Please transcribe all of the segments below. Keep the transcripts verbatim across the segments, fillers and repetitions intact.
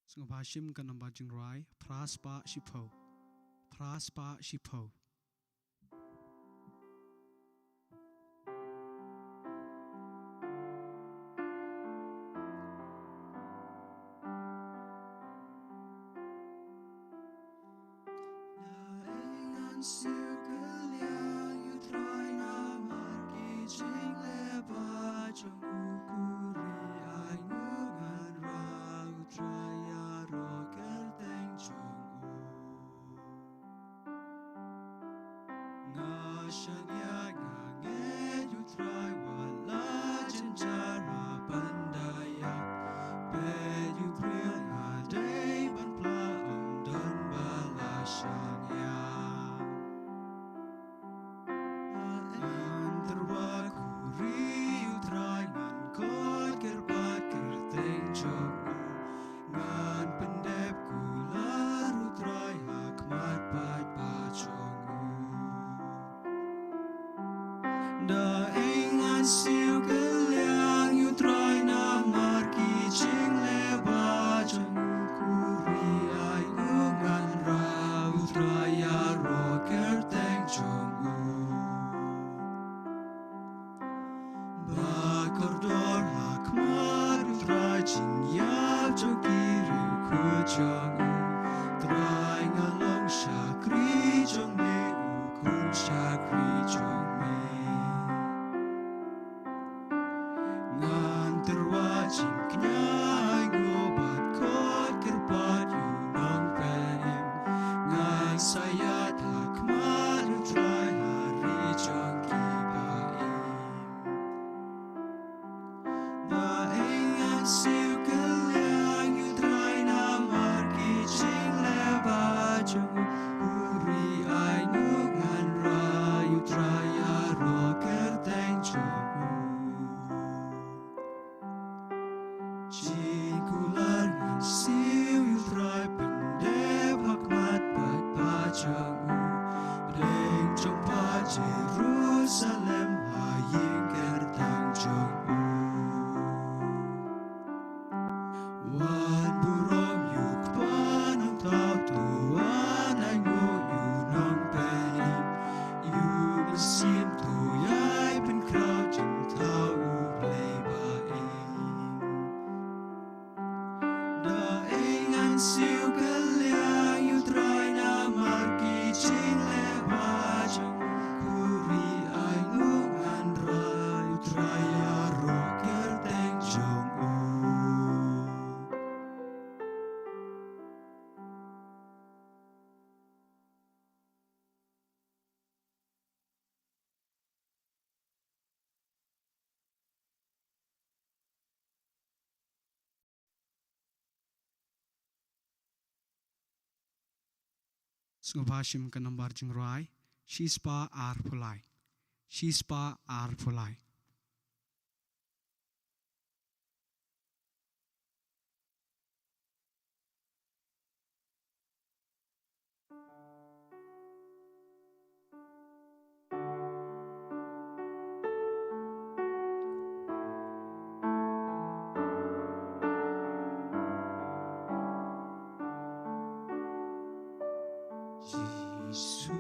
Sngewbha shim ka nambar jingrwai phra spah shiphew. Phra spah shiphew. Na ei ngan siew kylliang ïa u Trai namar ki jingleh ba jong u, khuri ai nguh ngan rah u Trai ïaroh kyrteng jong u. Nga shaniah nga ngeit ïa u Trai wat la jynjar ha ban da ïap. Peit ïa u briew nga dei ban pla, ym don ba la shaniah. Ngan tyrwa khuri ïa u Trai, ngan khot kyrpad kyrteng jong u. Ngan pyndep kular ïa u Trai ha khmat paidbah jong u. Na ei ngan siew kylliang ïa u Trai namar ki jingleh ba jong u, khuri ai nguh ngan rah u Trai ïaroh kyrteng jong u. Ba kordor ha khmat u Trai jingïap jong ki riewkhuid jong u. Trai nga long shakri jong me, u khun shakri jong me. Ngan tyrwa jingkñia ai nguh bad khot kyrpad ïa u Nongpynim. Ngan sa ïaid ha khmat u Trai ha ri jong ki ba im. Na ei ngan siew kylliang ïa u Trai namar ki jingleh ba jong u. Khuri ai nguh ngan rah ïa u Trai ïaroh kyrteng jong u. Jingkular ngan siew ïa u Trai, pyndep ha khmat paidbah jong u. Pdeng jong pha Jerusalem ha ïing kyrteng jong u. Wan burom ïa u Kpa Nongthaw, to wan ai nguh ïa u Nongpynim. Ïa u Mynsiem to ïai pynkhraw, jingthaw U Blei ba im. Na ei ngan siew kylliang ïa u Trai namar ki jingleh ba jong u. Khuri ai nguh ngan rah ïa u Trai ïaroh kyrteng jong u. Sngewbha shim ka nambar jingrwai shispah arphew lai. Shispah arphew lai. Jisu,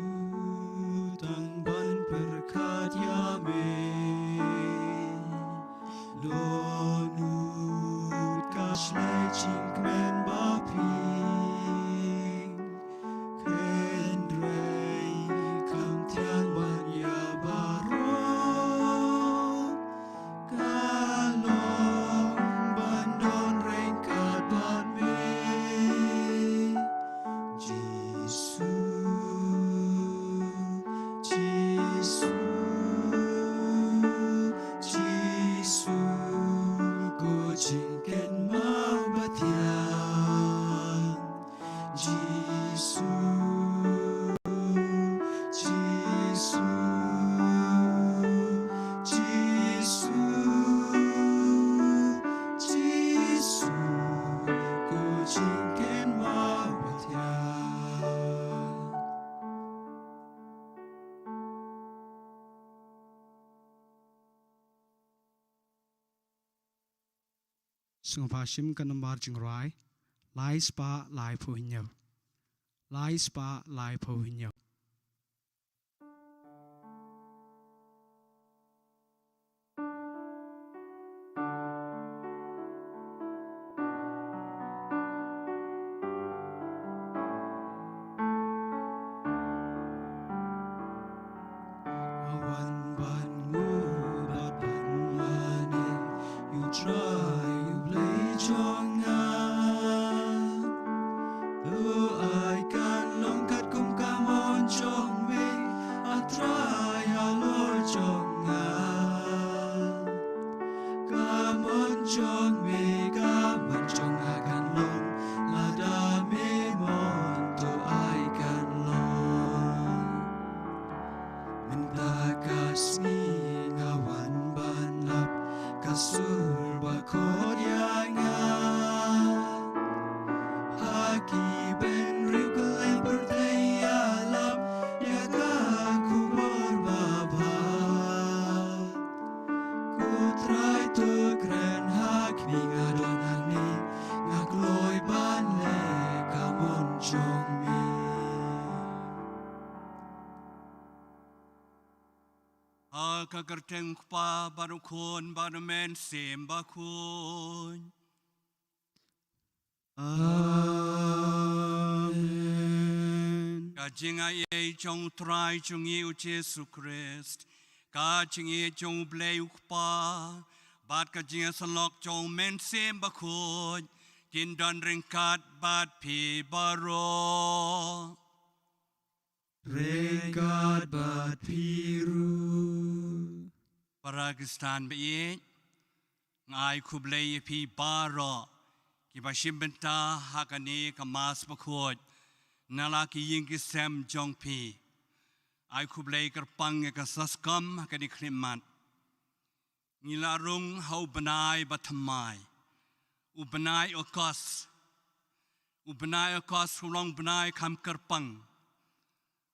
tang ban pyrkhat ïa me. Dohnud ka shlei jingkmen ba phi. Hynrei kham thiang ban ïa baroh. Ka long ban don ryngkat bad me. Jisu, Jisu, Jisu, ko jingkynmaw ba thiang. Jisu, Jisu, Jisu, Jisu, ko jingkynmaw ba thiang. Sngewbha shim ka nambar jingrwai Lai spah laiphew hynñiew. Lai spah laiphew hynñiew. Nga wan ban nguh bad ban mane ïa U Trai U Blei jong nga. To ai kan long katkum ka mon jong me, A Trai halor jong nga. Ka mon jong me, ka mon jong nga kan long, lada me mon to ai kan long. Mynta ka sngi nga wan ban ap ka sur ba khot ïa nga. Ha ki bynriew kylleng pyrthei ïalam ïa ka khubor babha. Ko Trai to kren ha khmih, nga don hangne, nga kloi ban leh ka mon jong me. Ha ka kyrteng U Kpa bad U Khun bad U Mynsiem Bakhuid. Amen. Ka jingaiei jong U Trai jong ngi U Jisu Khrist, ka jingïeit jong U Blei U Kpa, bad ka jingïasyllok jong U Mynsiem Bakhuid, kin don ryngkat bad phi baroh. Ryngkat bad phi ruh. Para Khristan ba ïeit, nga ai khublei ïa phi baroh kiba shim bynta ha kane ka Mass Bakhuid na la ki ïing ki sem jong phi. Ai khublei kyrpang ïa ka soskom ha kane ka khyllipmat. Ngi la rung ha u bnai ba thymmai, u bnai August. U bnai August u long bnai kham kyrpang.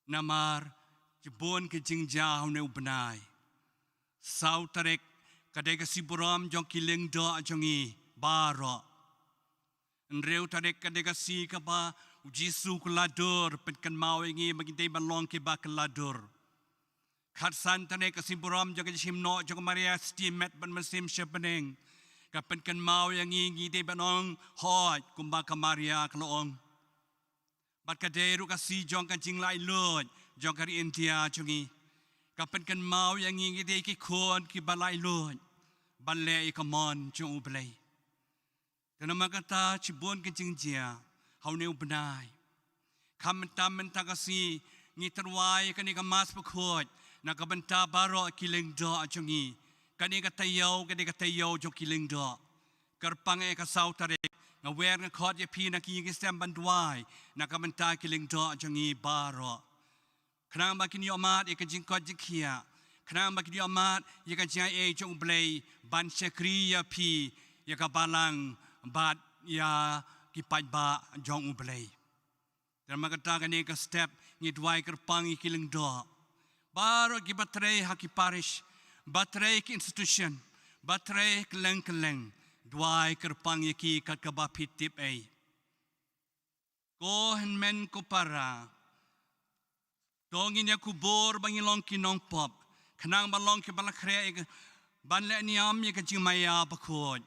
Namar shibun ki jingjia ha une u bnai. Saw tarik ka dei ka sngi burom jong ki lyngdoh jong ngi baroh. Hynriew tarik ka dei ka sngi kaba u Jisu u kylla dur, pynkynmaw ïa ngi ba ngi dei ban long kiba kylla dur. Khatsan tarik ka sngi burom jong ka jingshim noh jong ka Maria Stimet ban mynsiem sha bneng, ka pynkynmaw ïa ngi ngi dei ban ong hooid kumba ka Maria ka la ong. Bad ka dei ruh ka sngi jong ka jinglaitluid jong ka ri India jong ngi, ka pynkynmaw ïa ngi ngi dei ki khun kiba laitluid ban leh ïa ka mon jong U Blei. Te namar kata shibun ki jingjia ha une u bnai. Khamtam mynta ka sngi ngi tyrwa ïa kane ka Mass Bakhuid na ka bynta baroh ki lyngdoh jong ngi. Kane ka taïew, kane ka taïew jong ki lyngdoh. Kyrpang ïa ka saw tarik nga wer nga khot ïa phi na ki ïing ki sem ban duwai na ka bynta ki lyngdoh jong ngi baroh. Khnang ba kin ïohmad ïa ka jingkoit jingkhiah, khnang ba kin ïohmad ïa ka jingaiei jong U Blei ban shakri ïa phi, ïa ka balang bad ïa ki paidbah jong U Blei. Te namar kata kane ka step ngi duwai kyrpang ïa ki lyngdoh baroh kiba trei ha ki parish, ba trei ki institution, ba trei kylleng kylleng, duwai kyrpang ïa ki kat kaba phi tip ei. Ko hynmen ko para, to ngin ïa kubur ba ngin long ki nongpop, khnang ban long kiba la khreh ban leh niam ïa ka jingmaïa bakhuid.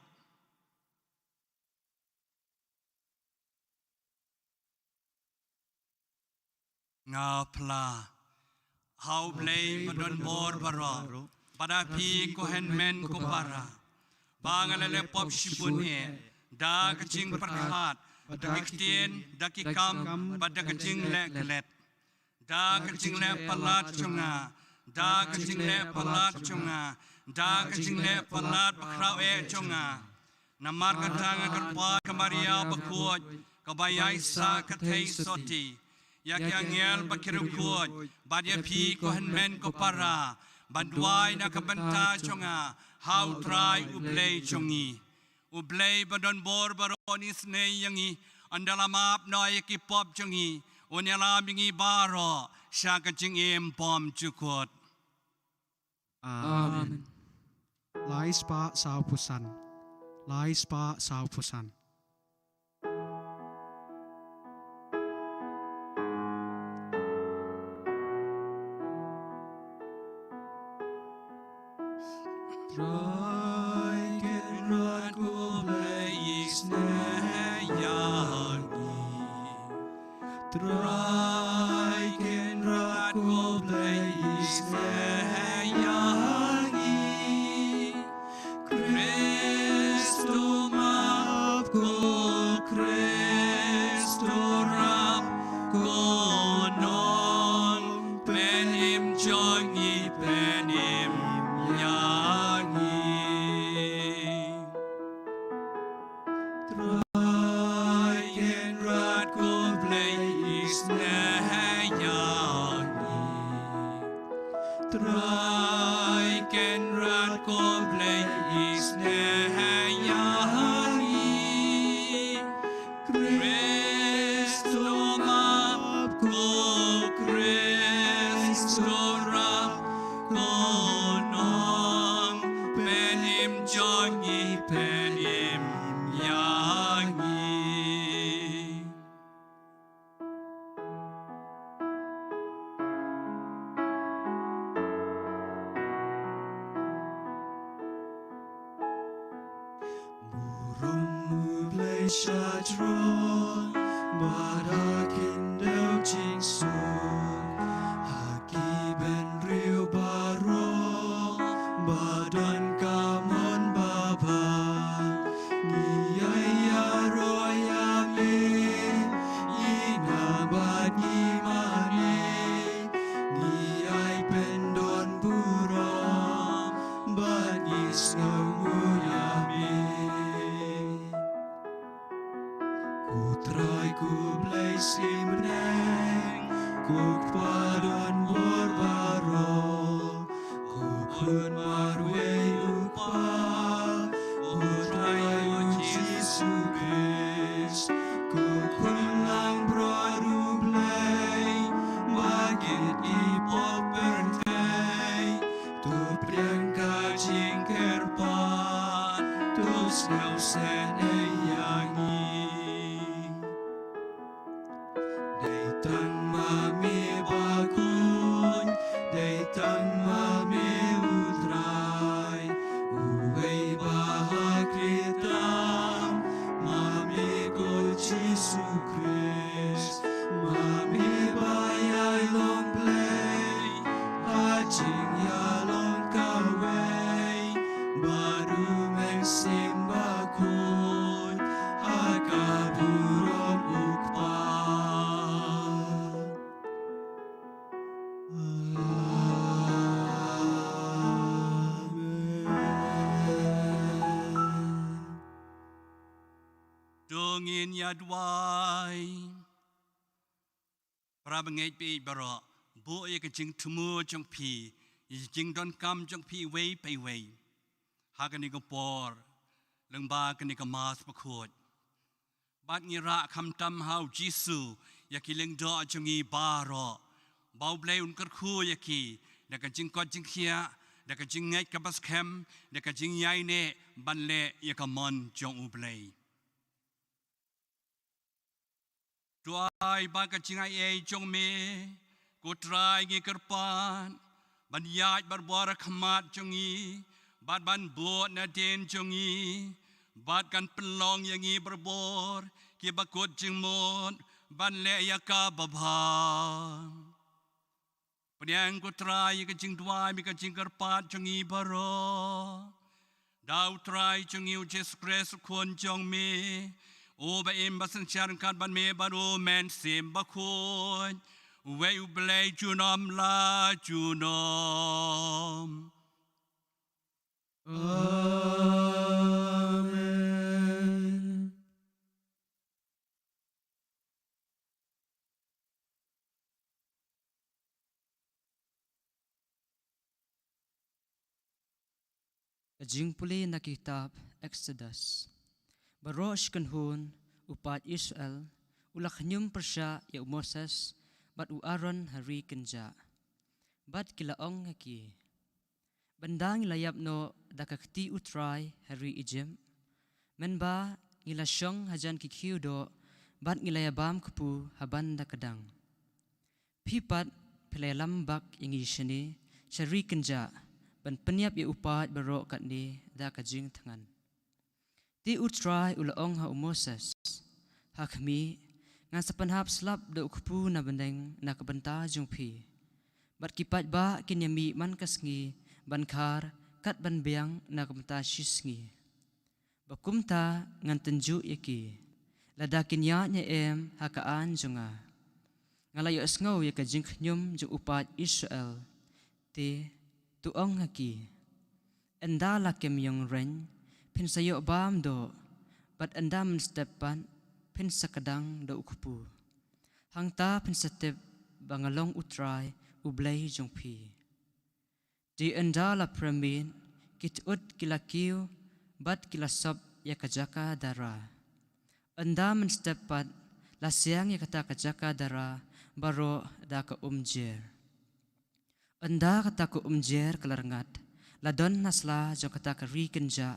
Nga phla ha U Blei ba don bor baroh, bad ha phi ko hynmen ko para, ba nga la leh pop shibun eh, da ka jingpyrkhat, da ki ktien, da ki kam, bad da ka jingleh klet. Da ka jingleh palat jong nga, da ka jingleh palat jong nga, da ka jingleh palat bakhraw eh jong nga. Namar kata nga kyrpad ïa ka Maria bakhuid, kaba ïaisah ka theisotti, ïa ki angel bad ki riewkhuid, bad ïa phi ko hynmen ko para, ban duwai na ka bynta jong nga ha U Trai U Blei jong ngi. U Blei ba don bor baroh un isynei ïa ngi, un da la map noh ïa ki pop jong ngi, un ïalam ïa ngi baroh sha ka jingim bymjukut. Amen. Lai spah sawphew san. Lai spah sawphew san. Trai Kynrad ko Blei isnei ïa ngi. Trai Kynrad ko Blei isnei ïa ngi. Khrist u map ko, Khrist u rap ko nong, pynim jong ngi pynim ïa ngi. Trai Kynrad ko Blei isnei ïa ngi. Trai Kynrad ko Blei isnei ïa ngi. Khrist u map ko, Khrist u rap ko nong, pynim jong ngi pynim ïa ngi. Burom U Blei sha jrong, bad ha khyndew jingsuk, ha ki bynriew baroh, ba don ka mon babha. Ngi ïai ïaroh ïa me, ngi nang bad ngi mane, ngi ïai pyndon burom, bad ngi sngewnguh ïa me. Ko Trai ko Blei symbynta, ko Kpa don bor baroh, ko Khun marwei U Kpa, ko Trai U Jisu Khrist, ko Khun langbrot U Blei, ba kit ngi pop pyrthei, to pdiang ka jingkyrpad, to sngewsynei ïa ngi. Dei tang ma me ba khuid, dei tang ma me U Trai, uwei ba ha khlieh tam, ma me ko Jisu Khrist, ma me ba ïai long Blei, ha jingïalong kawei, bad U Mynsiem Bakhuid, ha ka burom U Kpa. Amen. To ngin ïa duwai. Para bangeit baieit baroh, buh ïa ka jingthmu jong phi, ïa ka jingdonkam jong phi iwei pa iwei ha kane ka por, lyngba kane ka Mass bakhuid. Bad ngi rah khamtam ha U Jisu ïa ki lyngdoh jong ngi baroh, ba U Blei un kyrkhu ïa ki da ka jingkoit jingkhiah, da ka jingngeit kaba skhem, da ka jingïaineh ban leh ïa ka mon jong U Blei. To ai ba ka jingai ei jong me, ko Trai, ngi kyrpad ban ïaid barabor ha khmat jong ngi, bad ban bud nadien jong ngi, bad kan pynlong ïa ngi barabor kiba kut jingmut ban leh ïa ka babha. Pdiang, ko Trai, ïa ka jingduwai bad ka jingkyrpad jong ngi baroh da U Trai jong ngi U Jisu Khrist U Khun jong me, uba im bad synshar ryngkat bad me bad U Mynsiem Bakhuid, uwei U Blei junom la junom. Amen. Ka jingpule na kitab Exodus. Baroh shi kynhun u paid Israel u la khñium pyrshah ïa u Moses bad u Aaron ha ri kynjah. Bad ki la ong ha ki, Bynda ngi la ïap noh da ka kti U Trai ha ri Ijipt, mynba ngi la shong hajan ki khiew doh, bad ngi la ïabam kpu ha ban da ka dang. Phi pat phi la ïalam bak ïa ngi shane sha ri kynjah, ban pynïap ïa u paid baroh katne da ka jingthngan. Te U Trai u la ong ha u Moses, ha khmih, ngan sa pynhap slap da u kpu na bneng na ka bynta jong phi, bad ki paidbah kin ïa mih man ka sngi ban khar kat ban biang na ka bynta shi sngi. Ba kumta ngan tynjuh ïa ki, lada kin ïaid ne em ha ka aiñ jong nga. Nga la ïohsngew ïa ka jingkhñium jong u paid Israel. Te to ong ha ki, ynda la kem ïong reng, phin sa ïoh bam doh, bad ynda mynstep pat, phin sa kdang da u kpu. Hangta phin sa tip ba nga long U Trai, U Blei jong phi. Te ynda la phra miet, ki tyut ki la kiew, bad ki la sop ïa ka jaka dara. Ynda mynstep pat, la siang ïa kata ka jaka dara baroh da ka umjer. Ynda kata ka umjer ka la rngat, la don na sla jong kata ka ri kynjah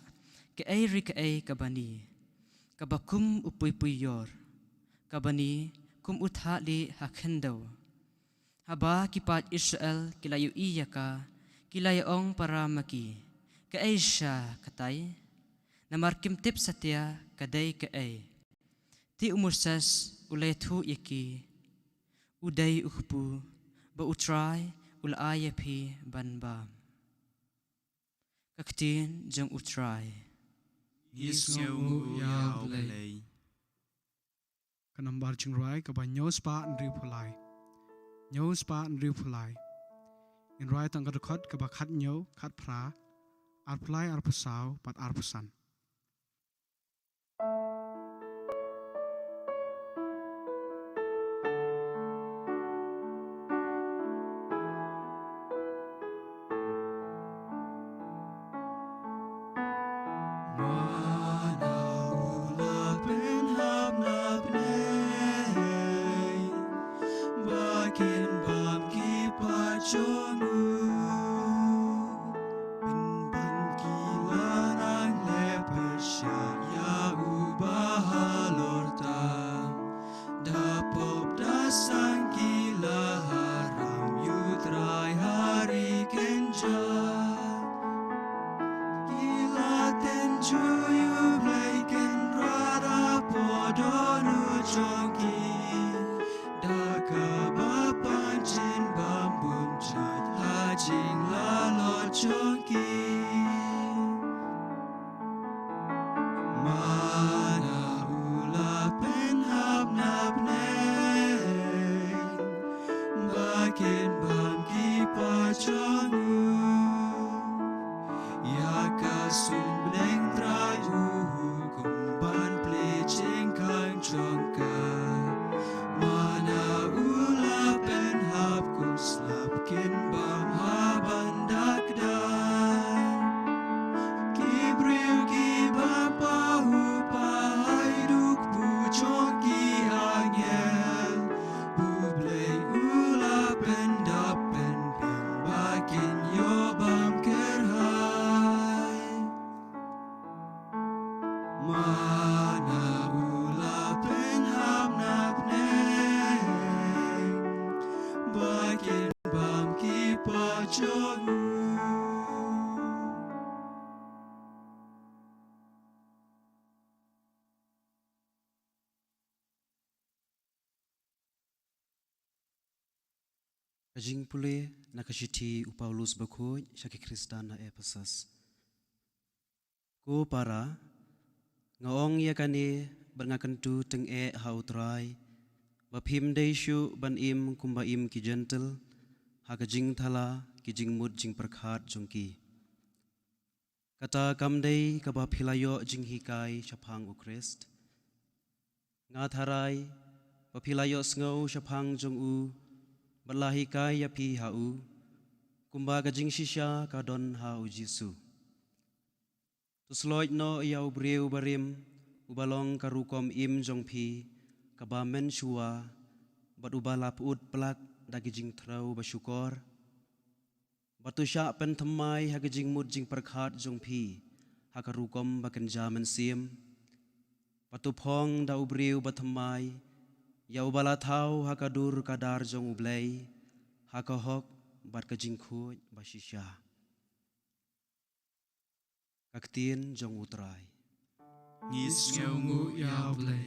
kaei re kaei ka bani, kaba kum u puipui ïor, ka bani kum u thah lieh ha khyndew. Haba ki paid Israel ki la ïohi ïa ka, ki la ïa ong para ma ki, kaei sha katai? Namar kim tip satia ka dei kaei. Te u Moses u la ïathuh ïa ki, u dei u kpu ba U Trai u la ai ïa phi ban bam. Ka ktien jong U Trai. Ngi sngewnguh ïa U Blei. Ka nambar jingrwai kaba hynñiew spah hynriewphew lai. Hynñiew spah hynriewphew lai. Ngin rwai tang ka dkhot kaba khathynñiew, khatphra, arphew lai, arphew saw bad arphew san. Mana u la pynhap na bneng, ba kin bam ki paid jong u. Pynban ki la nang leh pyrshah ïa u ba halor tam. Da pop da sang ki la haram ïa U Trai ha ri kynjah. Ki la tynjuh ïa U Blei Kynrad hapoh dohnud jong ki. Da kaba pan jingbam bun jait ha jinglalot jong ki. Mana u la pynhap na bneng, ba kin bam ki paid jong u. Ïa ka suiñ bneng Trai u hukum ban plie jingkhang jong ka. Mana u la pynhap kum slap kin bam ha ban da kdar. Ki briew kiba pahuh paid, u kpu jong ki angel, U Blei u la pyndap pynbiang ba kin ïoh bam kyrhai. Mana u la pynhap na bneng, ba kin bam ki paid jong u. Ka jingpule na ka shithi u Paulus bakhuid sha ki Khristan ha Ephesus. Ko para, nga ong ïa kane bad nga kyntu tyngeh ha U Trai, ba phim dei shuh ban im kumba im ki Jentil, ha ka jingthala ki jingmut jingpyrkhat jong ki. Kata kam dei kaba phi la ïoh jinghikai shaphang U Khrist. Nga tharai ba phi la ïohsngew shaphang jong u bad la hikai ïa phi ha u, kumba ka jingshisha ka don ha U Jisu. To sloit noh ïa u briew barim, uba long ka rukom im jong phi kaba mynshuwa, bad uba la pyut plak da ki jingthrew ba shukor. Bad to shah pynthymmai ha ka jingmut jingpyrkhat jong phi ha ka rukom ba kynja mynsiem. Bad to phong da u briew bathymmai ïa uba la thaw ha ka dur ka dar jong U Blei, ha ka hok bad ka jingkhuid ba shisha. Ka ktien jong U Trai. Ngi sngewnguh ïa U Blei.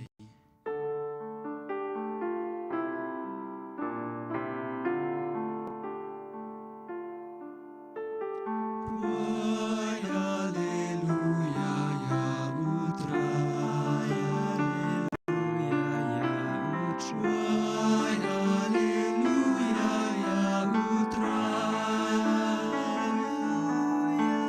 Alleluia, ïa U Trai. Alleluia,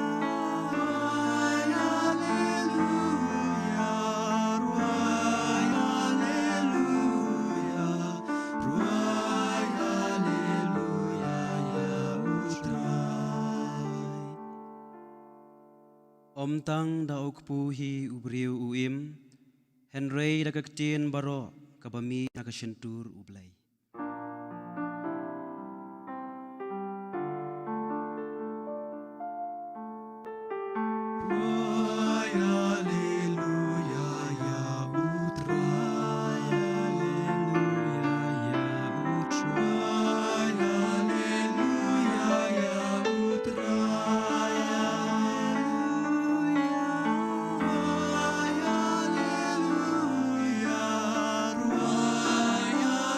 ïa U Trai. Alleluia, ïa U Trai. Ym tang da u kpu hi u briew u im, hynrei da ka ktien baroh kaba mih na ka shyntur U Blei. Alleluia, ïa U Trai. Alleluia, ïa U Trai. Alleluia, ïa U Trai. Alleluia, Ruai.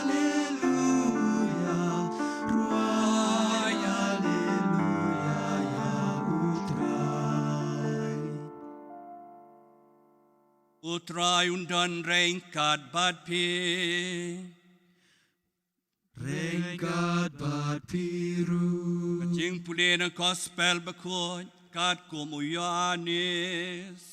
Alleluia, Ruai. Alleluia, ïa U Trai. U Trai un don ryngkat bad phi. Ryngkat bad phi ruh. Ka jingpule na Gospel Bakhuid katkum u Ïoannis.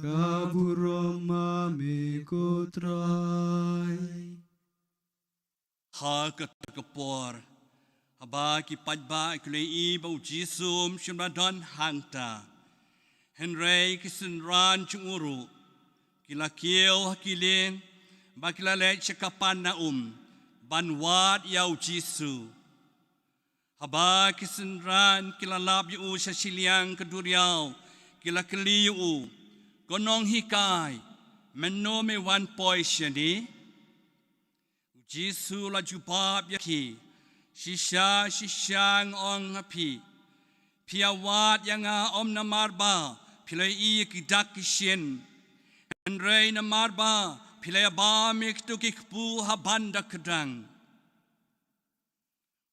Ka burom ma me ko Trai. Ha kata ka por, haba ki paidbah ki la ïohi ba u Jisu um shym la don hangta, hynrei ki synran jong u ruh, ki la kiew ha ki lieng, bad ki la leit sha ka pan na um ban wad ïa u Jisu. Haba ki synran ki la lap ïa u sha shiliang ka duriaw, ki la kylli ïa u, "Ko nonghikai, mynno me wan poi shane?" U Jisu u la jubab ïa ki, "Shisha shisha nga ong ha phi, phi ïawad ïa nga ym namar ba phi la ïohi ïa ki dak ki shin, hynrei namar ba phi la ïabam ïa kito ki kpu ha ban da kdang.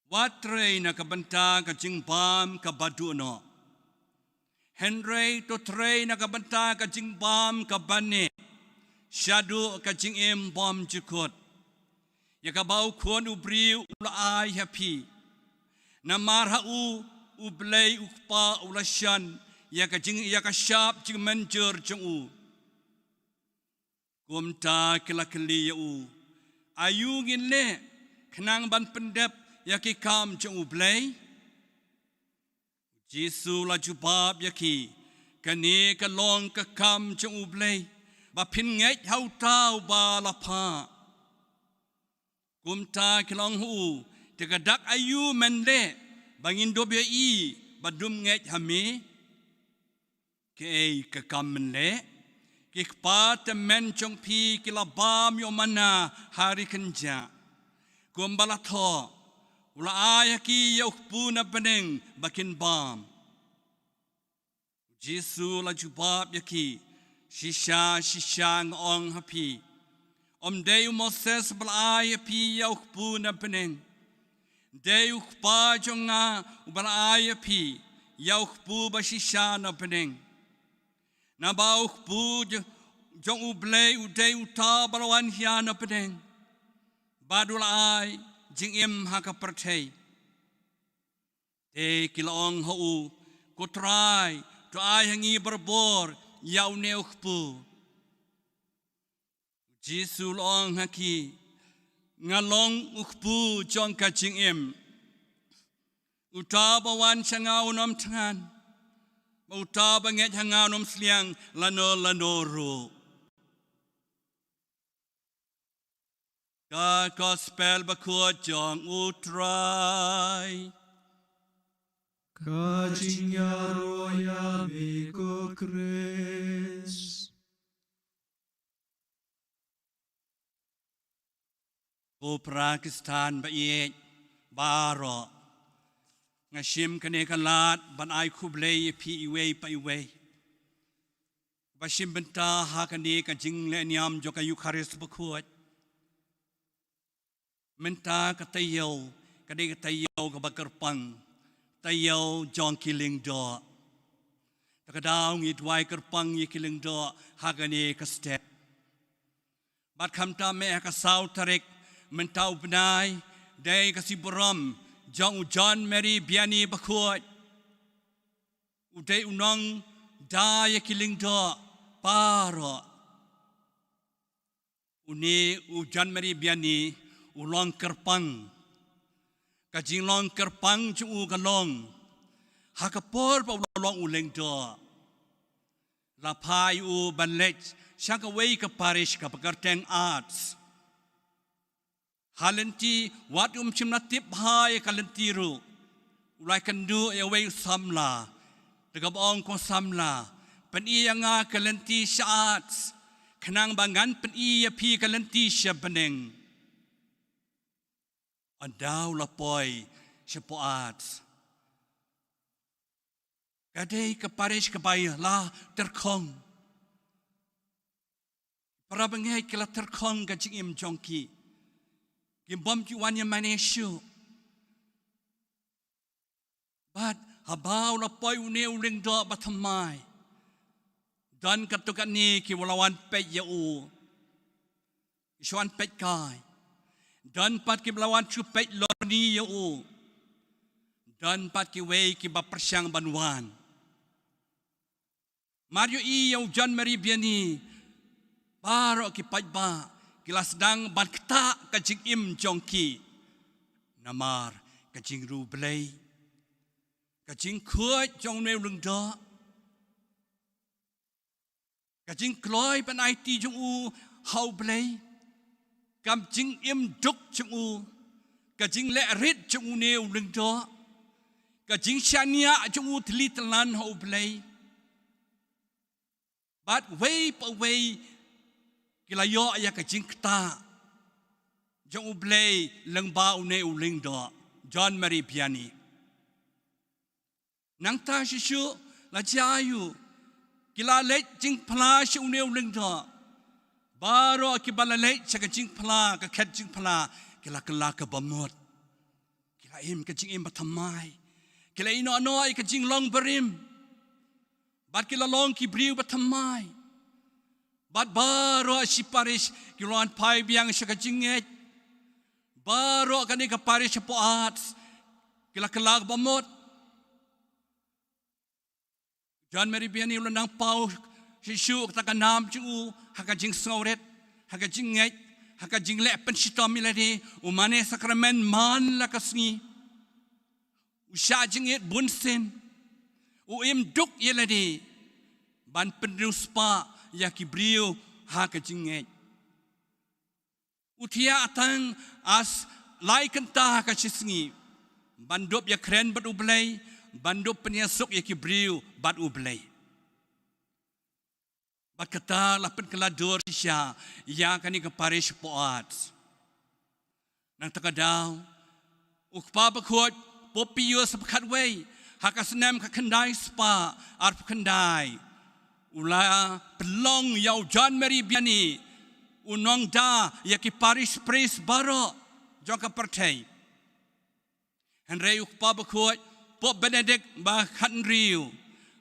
Wat trei na ka bynta ka jingbam kaba duh noh, hynrei to trei na ka bynta ka jingbam kaba neh, shaduh ka jingim bymjukut, ïa kaba u Khun u briew u la ai ha phi. Namar ha u, U Blei u Kpa u la shon ïa ka jing, ïa ka shap jingmynjur jong u." Kumta ki la kylli ïa u, "Aïu ngin leh khnang ban pyndep ïa ki kam jong U Blei?" U Jisu u la jubab ïa ki, "Kane ka long ka kam jong U Blei, ba phin ngeit ha uta uba la phah." Kumta ki la ong ha u, "Te ka dak aïu men leh ba ngin dup ïohi ba dum ngeit ha me? Kaei ka kam men leh? Ki kpa tymmen jong phi ki la bam ïa u manna ha ri kynjah. Kumba la thoh, u la ai ha ki ïa u kpu na bneng ba kin bam." U Jisu u la jubab ïa ki, "Shisha shisha nga ong ha phi, ym dei u Moses ba la ai ha phi ïa u kpu na bneng, dei u Kpa jong nga uba la ai ha phi ïa u kpu ba shisha na bneng. Naba u Kpu j-, jong U Blei u dei uta ba la wan hia na bneng, bad u la ai jingim ha ka pyrthei." Te ki la ong ha u, "Ko Trai, to ai ha ngi barabor ïa une u kpu." U Jisu u la ong ha ki, "Nga long u kpu jong ka jingim. Uta ba wan sha nga un ym thngan, bad uta ba ngeit ha nga un ym sliang lano lano ruh." Ka Gospel Bakhuid jong U Trai. Ka jingïaroh ïa me ko Khrist. Ko para Khristan ba ïeit baroh, Nga shim kane ka lad ban ai khublei ïa phi iwei pa iwei ba shim bynta ha kane ka jingleh niam jong ka Ïukharist bakhuid. Mynta ka taïew ka dei ka taïew kaba kyrpang, taïew jong ki lyngdoh. Te ka daw ngi duwai kyrpang ïa ki lyngdoh ha kane ka step. Bad khamtam eh ha ka saw tarik mynta u bnai, dei ka sngi burom jong u John Mary Vianney bakhuid. U dei u nongda ïa ki lyngdoh baroh. Une u John Mary Vianney u long kyrpang. Ka jinglong kyrpang jong u ka long ha ka por ba u la long u lyngdoh, la phah ïa u ban leit sha kawei ka parish kaba kyrteng Ards. Ha lynti wat um shym la tip bha ïa ka lynti ruh, u la ïakynduh ïa uwei u samla. Te kaba ong ko samla, pyni ïa nga ka lynti sha Ards, khnang ba ngan pyni ïa phi ka lynti sha bneng. Ynda u la poi shapoh Ards, ka dei ka parish kaba la tyrkhong. Para bangeit, ki la tyrkhong ka jingim jong ki. Kim bym ju wan ïa mane shuh. Bad haba u la poi une u lyngdoh ba thymmai, don katto katne kiba la wan peit ïa u, ki shu wan peit kai. Don pat kiba la wan shu peit lorni ïa u. Don pat kiwei kiba pyrshang ban wan. Mar ïohi ïa u John Mary Vianney, baroh ki paidbah ki la sdang ban ktah ka jingim jong ki namar ka jingriewblei, ka jingkhuid jong une u lyngdoh, ka jingkloi ban aiti jong u ha U Blei, ka jingim duk jong u, ka jingleh rit jong une u lyngdoh, ka jingshaniah jong u tylli tyllan ha U Blei. Bad wei pa wei ki la ïoh ïa ka jingktah jong U Blei lyngba une u lyngdoh, John Mary Vianney. Nangta shuh shuh la jia aïu? Ki la leit jingphla sha une u lyngdoh. Baroh kiba la leit sha ka jingphla, ka khet jingphla, ki la kylla kaba mut. Ki la im ka jingim ba thymmai. Ki la ïeh noh noh ïa ka jinglong barim. Bad ki la long ki briew ba thymmai. Bad baroh shi parish ki la wan phai biang sha ka jingngeit. Baroh kane ka parish shapoh Ards ki la kylla kaba mut. John Mary Vianney u la nang paw shisha kata ka nam jong u ha ka jingsngewrit, ha ka jingngeit, ha ka jingleh pynshitom ïa lade, u mane sakramen man la ka sngi. U shah jingit bunsien, u im duk ïa lade ban pynriewspah ïa ki briew ha ka jingngeit. U thiah tang ar lai kynta ha ka shi sngi ban dup ïakren bad U Blei, ban dup pynïasuk ïa ki briew bad U Blei. Bad kata la pynkylla dur shisha ïa kane ka parish shapoh Ards. Nangta ka daw u Kpa Bakhuid Pope Pius ba khatwei, ha ka snem khatkhyndai spah arphew khyndai, u la pynlong ïa u John Mary Vianney u nongda ïa ki parish priest baroh jong ka pyrthei. Hynrei u Kpa Bakhuid Pope Benedict ba khathynriew,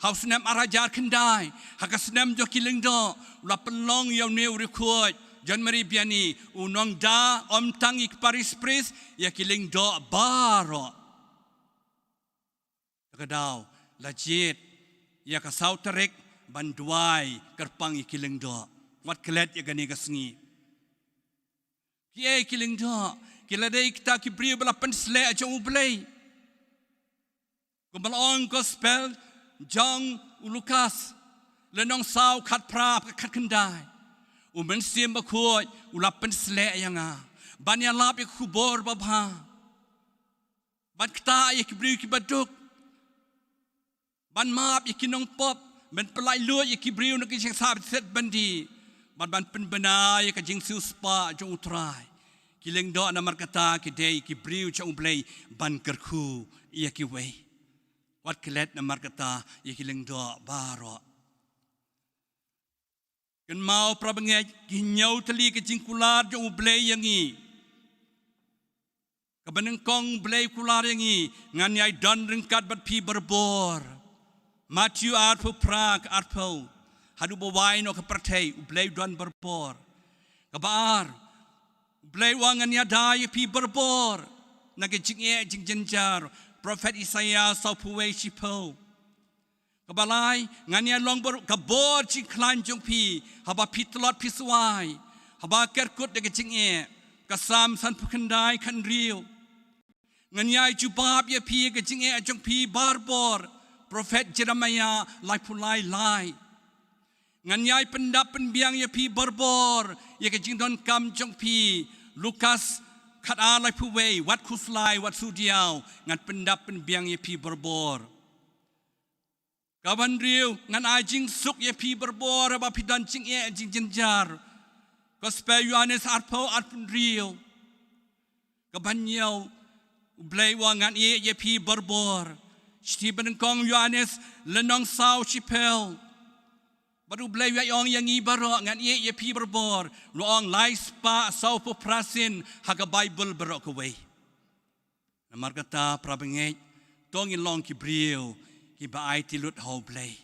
ha u snem arhajar khyndai, ha ka snem jong ki lyngdoh, u la pynlong ïa une u riewkhuid John Mary Vianney u nongda ym tang ïa ki parish priest, ïa ki lyngdoh baroh. Ka daw la jied ïa ka saw tarik ban duwai kyrpang ïa ki lyngdoh. Wat klet ïa kane ka sngi. Kiei ki lyngdoh? Ki la dei kita ki briew ba la pynsleh jong U Blei. Kumba la ong Gospel jong u Lukas, lynnong saw, khatphra, khatkhyndai. U Mynsiem Bakhuid u la pynsleh ïa nga ban ïalap ïa ka khubor babha, ban ktah ïa ki briew kiba duk, ban map ïa ki nongpop, ban pyllait luid ïa ki briew na ka jingsah bad thied byndi, bad ban pynbna ïa ka jingsiewspah jong U Trai. Ki lyngdoh namar kata ki dei ki briew jong U Blei ban kyrkhu ïa kiwei. Wat klet namar kata ïa ki lyngdoh baroh. Kynmaw para bangeit, ki hynñiew tylli ki jingkular jong U Blei ïa ngi. Kaba nyngkong, U Blei u kular ïa ngi, ngan ïai don ryngkat bad phi barabor. Mathaios arphew phra, arphew. Haduh ba wai noh ka pyrthei, U Blei u don barabor. Kaba ar, U Blei u ong ngan ïada ïa phi barabor na ka jingeh jingjynjar. Prophet Isaiah sawphew wei shiphew. Kaba lai, ngan ïa long bor, ka bor jingkhlaiñ jong phi, haba phi tlot phi swai, haba ker kut da ka jingeh. Ka Salm sanphew khyndai, khathynriew. Ngan ïai jubab ïa phi ka jingeh jong phi barabor. Prophet Jeremiah laiphew lai, lai. Ngan ïai pyndap pynbiang ïa phi barabor ïa ka jingdonkam jong phi. Lukas khatar, laiphew wei, wat khuslai, wat shu diaw, ngan pyndap pynbiang ïa phi barabor. Kaba hynriew, ngan ai jingsuk ïa phi barabor haba phi don jingeh jingjynjar. Gospel Ïohannes arphew, arphew hynriew. Kaba hynñiew, U Blei u ong ngan ïeit ïa phi barabor. Shithi banyngkong Ïohannes lynnong saw, shiphew. Bad U Blei u ong ïa ngi baroh ngan ïeit ïa phi barabor. U ong lai spah sawphew phra sien ha ka Baibl baroh kawei. Namar kata para bangeit, to ngin long ki briew kiba aiti lut ha U Blei.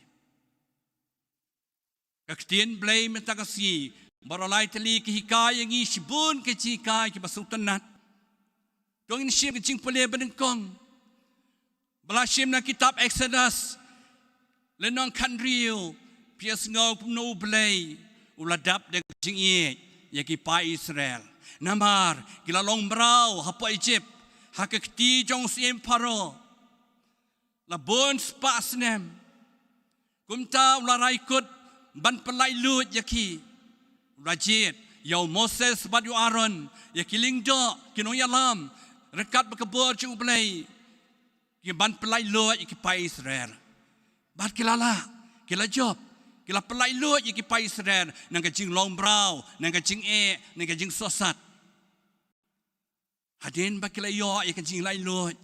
Ka ktien Blei mynta ka sngi, baroh lai tylli ki hikai ïa ngi shibun ki jinghikai kiba sngewtynnat. To ngin shim ka jingpule banyngkong. Ba la shim na kitab Exodus lynnong khathynriew, phi ïohsngew kumno U Blei u la dap da ka jingïeit ïa ki paid Israel. Namar ki la long mraw hapoh Egypt, ha ka kti jong u syiem Pharaoh la bun spah snem. Kumta u la rai kut ban pyllait luid ïa ki. U la jied ïa u Moses bad ïa u Aaron, ïa ki lyngdoh, ki nongïalam, ryngkat bad ka bor jong U Blei, ki ban pyllait luid ïa ki paid Israel. Bad ki la lah, ki la jop, ki la pyllait luid ïa ki paid Israel na ka jinglong mraw, na ka jingeh, na ka jingsohsat. Hadien ba ki la ïoh ïa ka jinglaitluid,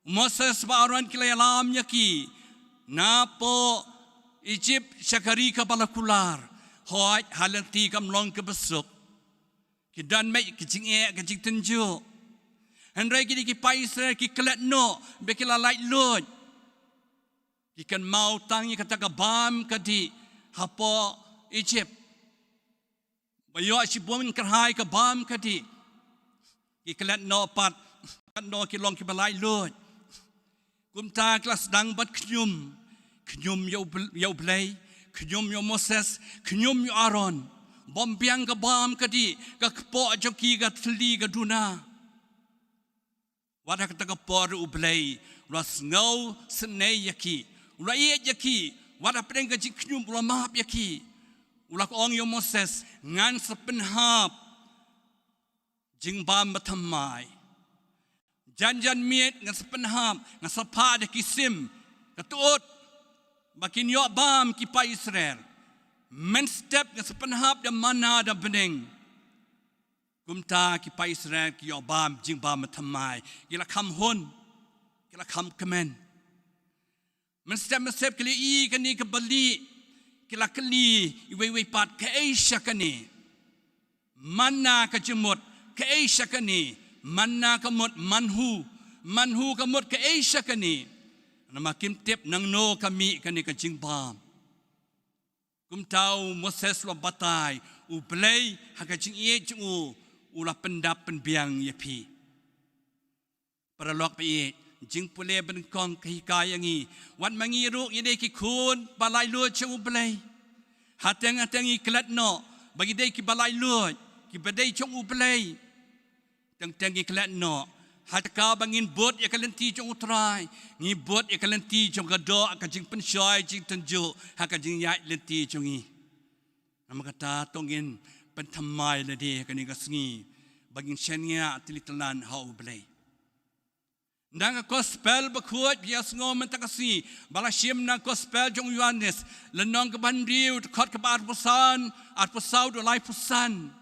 u Moses bad u Aaron ki la ïalam ïa ki napoh Egypt sha ka ri kaba la kular. Hooid, ha lynti kam long kaba suk. Ki don beit ka jingeh, ka jingtynjuh. Hynrei kine ki paid Israel ki klet noh ba ki la laitluid. Ki kynmaw tang ïa kata ka bam ka dih hapoh Egypt. Ba ïoh shibun kyrhai ka bam ka dih. Ki klet noh pat, klet noh ki long kiba laitluid. Kumta ki la sdang ban khñium, khñium ïa U Bl-, ïa U Blei, khñium ïa u Moses, khñium ïa u Aaron. Bym biang ka bam ka dih, ka kpoh jong ki ka thylli ka duna. Wat ha kata ka por U Blei u la sngewsynei ïa ki, u la ïeit ïa ki. Wat hapdeng ka jingkhñium u la map ïa ki. U la ong ïa u Moses, ngan sa pynhap jingbam bathymmai. Jan jan miet ngan sa pynhap, ngan sa phah da ki sim, ka tut, ba kin ïoh bam ki paid Israel. Mynstep ngan sa pynhap da manna da bneng. Kumta ki paid Israel ki ïoh bam jingbam bathymmai. Ki la kham hun, ki la kham kmen. Mynstep mynstep ki la ïohi kane kaba lieh, ki la kylli iwei iwei pat, kaei sha kane? Manna ka jingmut, kaei sha kane? Manna ka mut manna, manna ka mut kaei sha kane? Namar kim tip nangno ka mih kane ka jingbam. Kumta u Moses u la batai, U Blei ha ka jingïeit jong u, u la pyndap pynbiang ïa phi. Paralok ba ïeit, jingpule banyngkong ka hikai ïa ngi. Wat ma ngi ruh ngi dei ki khun ba laitluid jong U Blei. Hateng hateng ngi klet noh ba ngi dei kiba laitluid, kiba dei jong U Blei. Teng teng ngi klet noh. Ha ka ba ngin bud ïa ka lynti jong U Trai, ngi bud ïa ka lynti jong ka doh, ka jingpynshoi, jingtynjuh ha ka jingïaid lynti jong ngi. Namar kata to ngin pynthymmai lade ha kane ka sngi ba ngin shaniah tylli tyllun ha U Blei. Na ka Gospel bakhuid ba ïohsngew mynta ka sngi, ba la shim na Gospel jong u Ïoannis, lynnong kaba hynriew, dkhot kaba arphew san, arphew saw haduh laiphew san.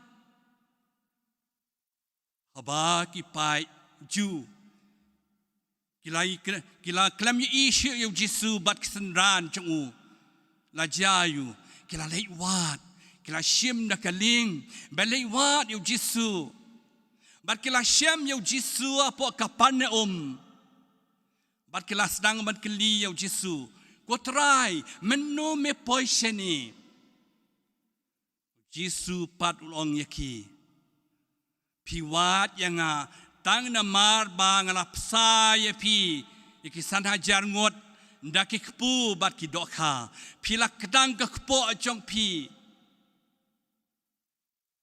Haba ki paid Jiw ki la, ki la khlem ïohi shuh ïa u Jisu bad ki synran jong u, la jia ïa u, ki la leit wad, ki la shim da ka lieng ban leit wad ïa u Jisu. Bad ki la shem ïa u Jisu hapoh Kapernaum. Bad ki la sdang ban kylli ïa u Jisu, "Ko Trai, mynno me poi shane?" U Jisu pat u la ong ïa ki, "Phi wad ïa nga tang namar ba nga la bsa ïa phi ïa ki san hajar ngut da ki kpu bad ki dohkha. Phi la kdang ka kpoh jong phi."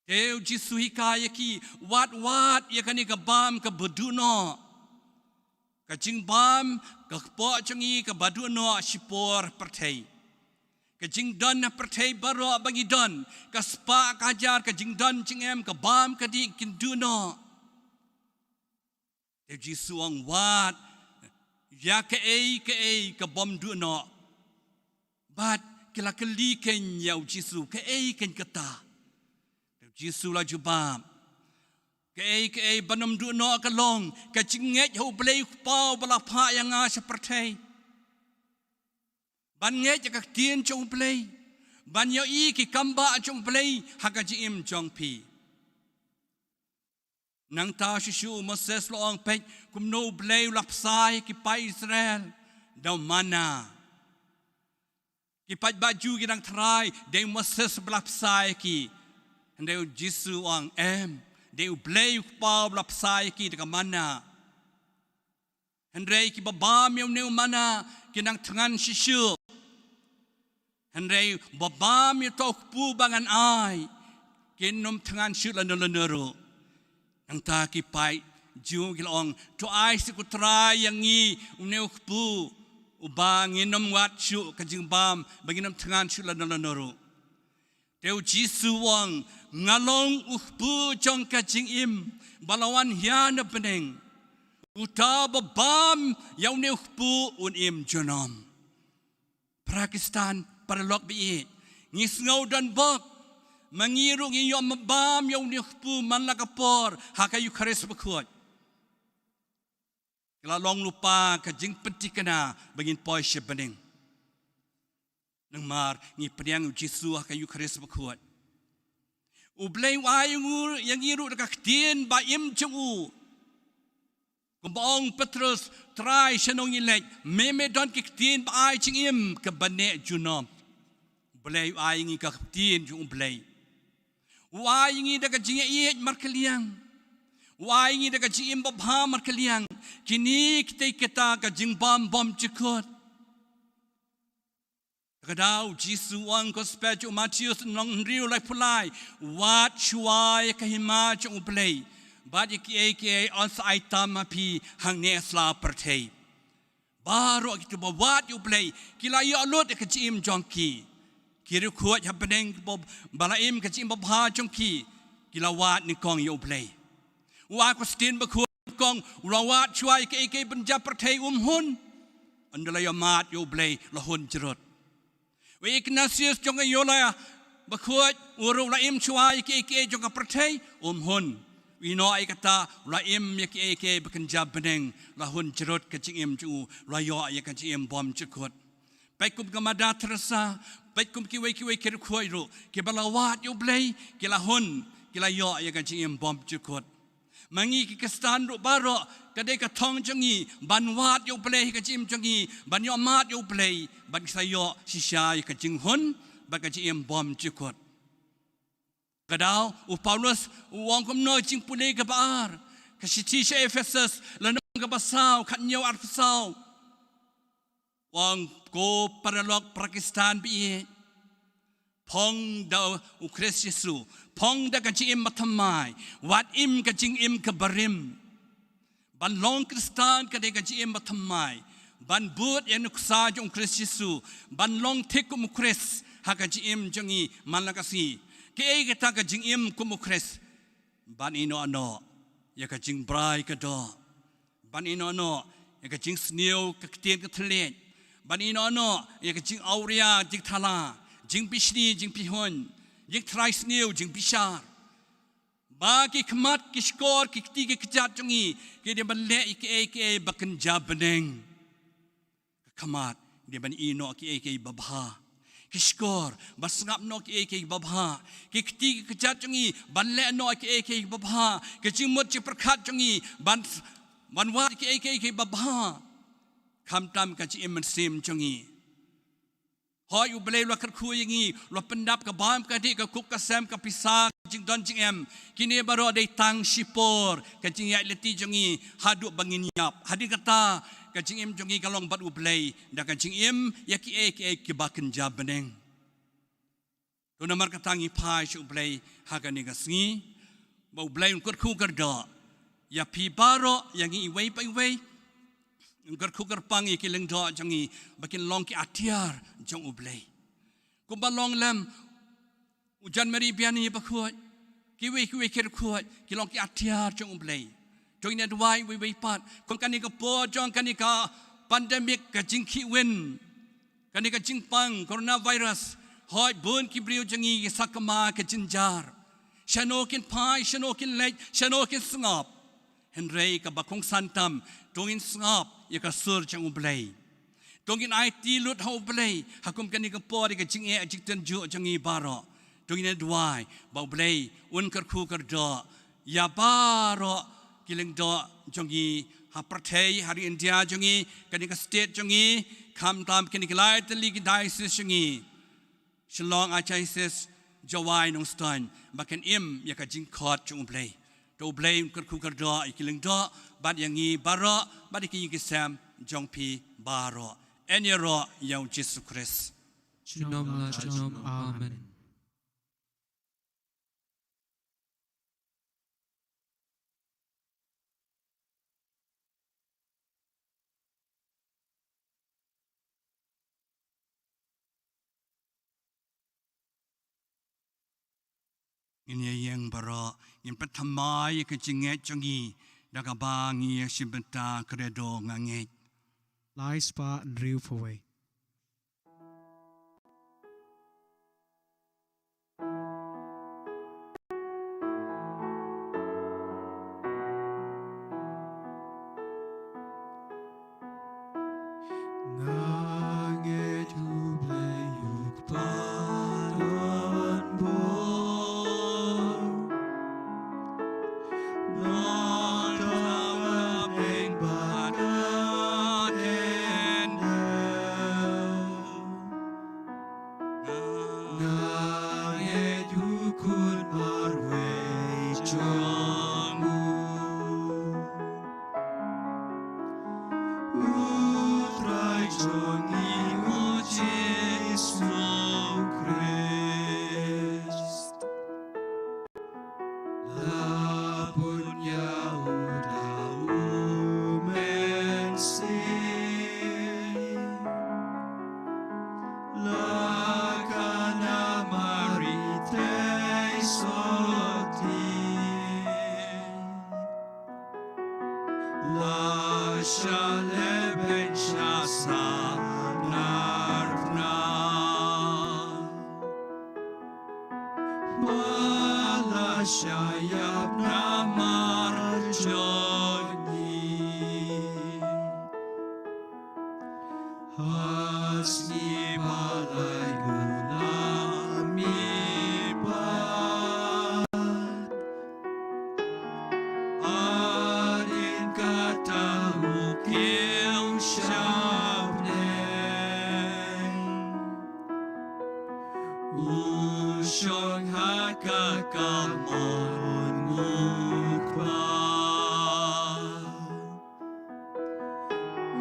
Te u Jisu hikai ïa ki, "Wad, wad ïa kane ka bam kaba duh noh. Ka jingbam, ka kpoh jong ngi kaba duh noh shipor pyrthei. Ka jingdon ha pyrthei baroh ba ngi don, ka spah ka hajar, ka jingdon jingem, ka bam ka dih kin duh noh." Te u Jisu u ong, "Wad ïa kaei kaei ka bym duh noh." Bad ki la kylli keiñ ïa u Jisu, "Kaei keiñ kata?" Te u Jisu u la jubab, "Kaei kaei ban ym duh noh ka long ka jingngeit ha U Blei U Kpa uba la phah ïa nga sha pyrthei. Ban ngeit ïa ka ktien jong U Blei, ban ïohi ki kambah jong U Blei ha ka jingim jong phi." Nangta shuh shuh u Moses u la ong, "Peit kumno U Blei u la bsa ïa ki paid Israel da u manna." Ki paidbah Jiw ki dang tharai, "Dei u Moses ba la bsa ïa ki." Hynrei u Jisu u ong, "Em, dei U Blei U Kpa uba la bsa ïa ki da ka manna." Hynrei kiba bam ïa une u manna kin nang thngan shisha. Hynrei ba bam ïa uto u kpu ba ngan ai, kin ym thngan shuh lano lano ruh. Nangta ki paid Jiw ki la ong, "To ai seh ko Trai ïa ngi une u kpu, uba ngin ym wad shuh ka jingbam, ba ngin ym thngan shuh lano lano ruh." Te u Jisu u ong, "Nga long u kpu jong ka jingim ba la wan hia na bneng. Uta ba bam ïa une u kpu un im junom." Para Khristan, para lok ba ïeit, ngi sngew donbok, ma ngi ruh ngi ïoh bam ïa une u kpu man la ka por ha ka Eukharist Bakhuid. Ka la long lypa ka jingpynthikna ba ngin poi sha bneng. Namar ngi pdiang ïa u Jisu ha ka Eukharist Bakhuid. U Blei u ai ïa ngi ruh da ka ktien ba im jong u. Kumba ong u Petros, "Trai, shano ngin leit? Me me don ki ktien ba ai jingim kaba neh junom." U Blei u ai ïa ngi ka ktien jong U Blei. U ai ïa ngi da ka jingïaieit markylliang. U ai ïa ngi da ka jingim babha markylliang. Kine kitei kita ka jingbam bymjukut. Ka daw u Jisu u ong, Gospel jong u Mathaios lynnong hynriew, laiphew lai, "Wad shuwa ïa ka hima jong U Blei, bad ïa kiei kiei yn sa ai tam ha phi hangne ha sla pyrthei." Baroh kito ba wad ïa U Blei ki la ïoh lut ïa ka jingim jong ki. Ki riewkhuid ha bneng ba, ba la im ka jingim babha jong ki, ki la wad nyngkong ïa U Blei. U Augustine Bakhuid nyngkong u la wad shuwa ïa kiei kiei ban jia pyrthei, um hun. Ynda la ïoh mad ïa U Blei la hun jrut. U Ignatius jong ka Loyola Bakhuid u ruh u la im shuwa ïa kiei kiei jong ka pyrthei, um hun. U Enoch ïa kata u la im ïa kiei kiei ba kynja bneng, la hun jrut ka jingim jong u, la ïoh ïa ka jingim bymjukut. Peit kum ka Mother Teresa, peit kum kiwei kiwei ki riewkhuid ruh, kiba la wad ïa U Blei, ki la hun, ki la ïoh ïa ka jingim bymjukut. Ma ngi ki Khristan ruh baroh, ka dei ka thong jong ngi ban wad ïa U Blei ha ka jingim jong ngi, ban ïoh mad ïa U Blei, ban sa ïoh shisha ïa ka jinghun bad ka jingim bymjukut. Ka daw u Paulus u ong kumno, jingpule kaba ar, ka shithi sha Ephesus, lynnong kaba saw, khathynñiew arphew saw. U ong, ko paralok, para Khristan ba ïeit, phong da u Khrist Jisu, phong da ka jingim bathymmai, wat im ka jingim ka barim. Ban long Khristan ka dei ka jingim bathymmai, ban bud ïa ka nuksa jong u Khrist Jisu, ban long thik kum u Khrist ha ka jingim jong ngi man la ka sngi. Kaei kata ka jingim kum u Khrist? Ban ïehnoh noh ïa ka jingbrai ka doh. Ban ïehnoh noh ïa ka jingsniew ka ktien ka thylliej. Ban ïehnoh noh ïa ka jingawria jingthala, jingbishni jingbihuiñ, jingtharai sniew jingbishar. Ba ki khmat, ki shkor, ki kti, ki kjat jong ngi ki dei ban leh ïa kiei kiei ba kynja bneng. Ka khmat dei ban ïehnoh kiei kiei ba bha. Ki shkor ban sngap noh kiei kiei ba bha. Ki kti, ki kjat jong ngi ban leh noh kiei kiei ba bha. Ki jingmut jingpyrkhat jong ngi ban, ban wad kiei kiei ba bha. Khamtam ka jingim mynsiem jong ngi. Hooid, U Blei u la kyrkhu ïa ngi, u la pyndap ka bam ka dih, ka kup ka sem, ka pisa, ka jingdon jingem. Kine baroh dei tang shipor ka jingïaid lynti jong ngi haduh ba ngin ïap. Hadien kata ka jingim jong ngi ka long bad U Blei da ka jingim ïa kiei kiei kiba kynja bneng. To namar kata ngi phai sha U Blei ha kane ka sngi, ba U Blei un kyrkhu kyrdoh ïa phi baroh, ïa ngi iwei pa iwei. Un kyrkhu kyrpang ïa ki lyngdoh jong ngi ba kin long ki atiar jong U Blei. Kumba long lem u John Mary Vianney Bakhuid, kiwei kiwei ki riewkhuid ki long ki atiar jong U Blei. To ngin ïa duwai iwei iwei pat. Kum kane ka por jong kane ka pandemic, ka jingkhih win, kane ka jingpang coronavirus, hooid, bun ki briew jong ngi ki sakma ka jynjar. Shano kin phai, shano kin leit, shano kin sngap. Hynrei kaba kongsan tam, to ngin sngap ïa ka sur jong U Blei. To ngin aiti lut ha U Blei ha kum kane ka por ïa ka jingeh jingtynjuh jong ngi baroh. To ngin ïa duwai ba U Blei un kyrkhu kyrdoh ïa baroh ki lyngdoh jong ngi ha pyrthei, ha ri India jong ngi, kane ka state jong ngi, khamtam kine ki lai tylli ki diocese jong ngi, Shillong Archdiocese, Jowai, Nongstoiñ, ba kin im ïa ka jingkhot jong U Blei. To U Blei un kyrkhu kyrdoh ïa ki lyngdoh bad ïa ngi baroh bad ïa ki ïing ki sem jong phi baroh. Yn ïaroh ïa U Jisu Khrist. Junom la junom. Amen. Ngin ïa ïeng baroh, ngin pynthymmai ïa ka jingngeit jong ngi da kaba ngin ïa shim bynta Credo nga ngeit. Lai spah hynriew phew wei. Nga ngeit U Blei U Kpa donbor, na tang ka peng bad ka hynmen. Nga ngeit U Khun marwei jong U, U Trai jong ngi U Jisu Khrist. La bun ïa U da U Mynsiem, la ka na Mari trei sotti, la sha leh beiñ sha sahnarphna, ba la shah ïap namar jong ngi. Ha sngi ba laiphew hynñiew pat, hadien kata U kiew sha bneng. U shong ha ka kamon U Kpa,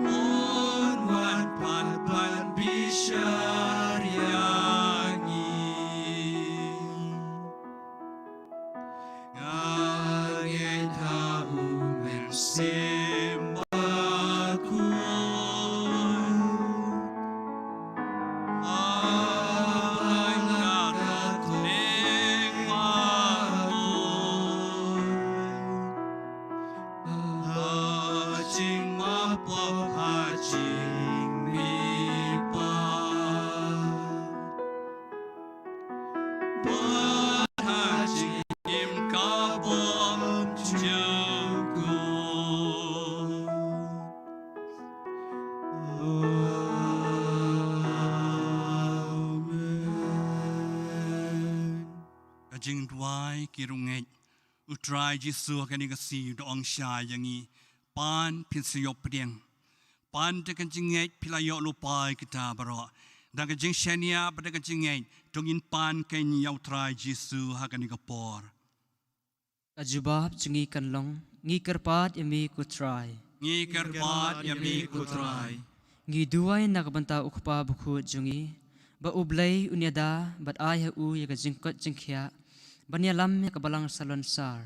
un wan pat ban bishar ïa ngi. Nga ngeit ha U Mynsiem Bakhuid, ha Balang Katholik bakhuid, Jingduwai ki riewngeit. U Trai Jisu ha kane ka sngi u da ong shai ïa ngi, pan phin sa ïoh pdiang. Pan da ka jingngeit phi la ïoh lypa ïa kita baroh. Da ka jingshaniah bad da ka jingngeit to ngin pan kein ïa U Trai Jisu ha kane ka por. Ka jubab jong ngi kan long, ngi kyrpad ïa me ko Trai. Ngi kyrpad ïa me ko Trai. Ngi duwai na ka bynta U Kpa bakhuid jong ngi, ba U Blei un ïada bad ai ha u ïa ka jingkoit jingkhiah ban ïalam ïa ka balang salonsar.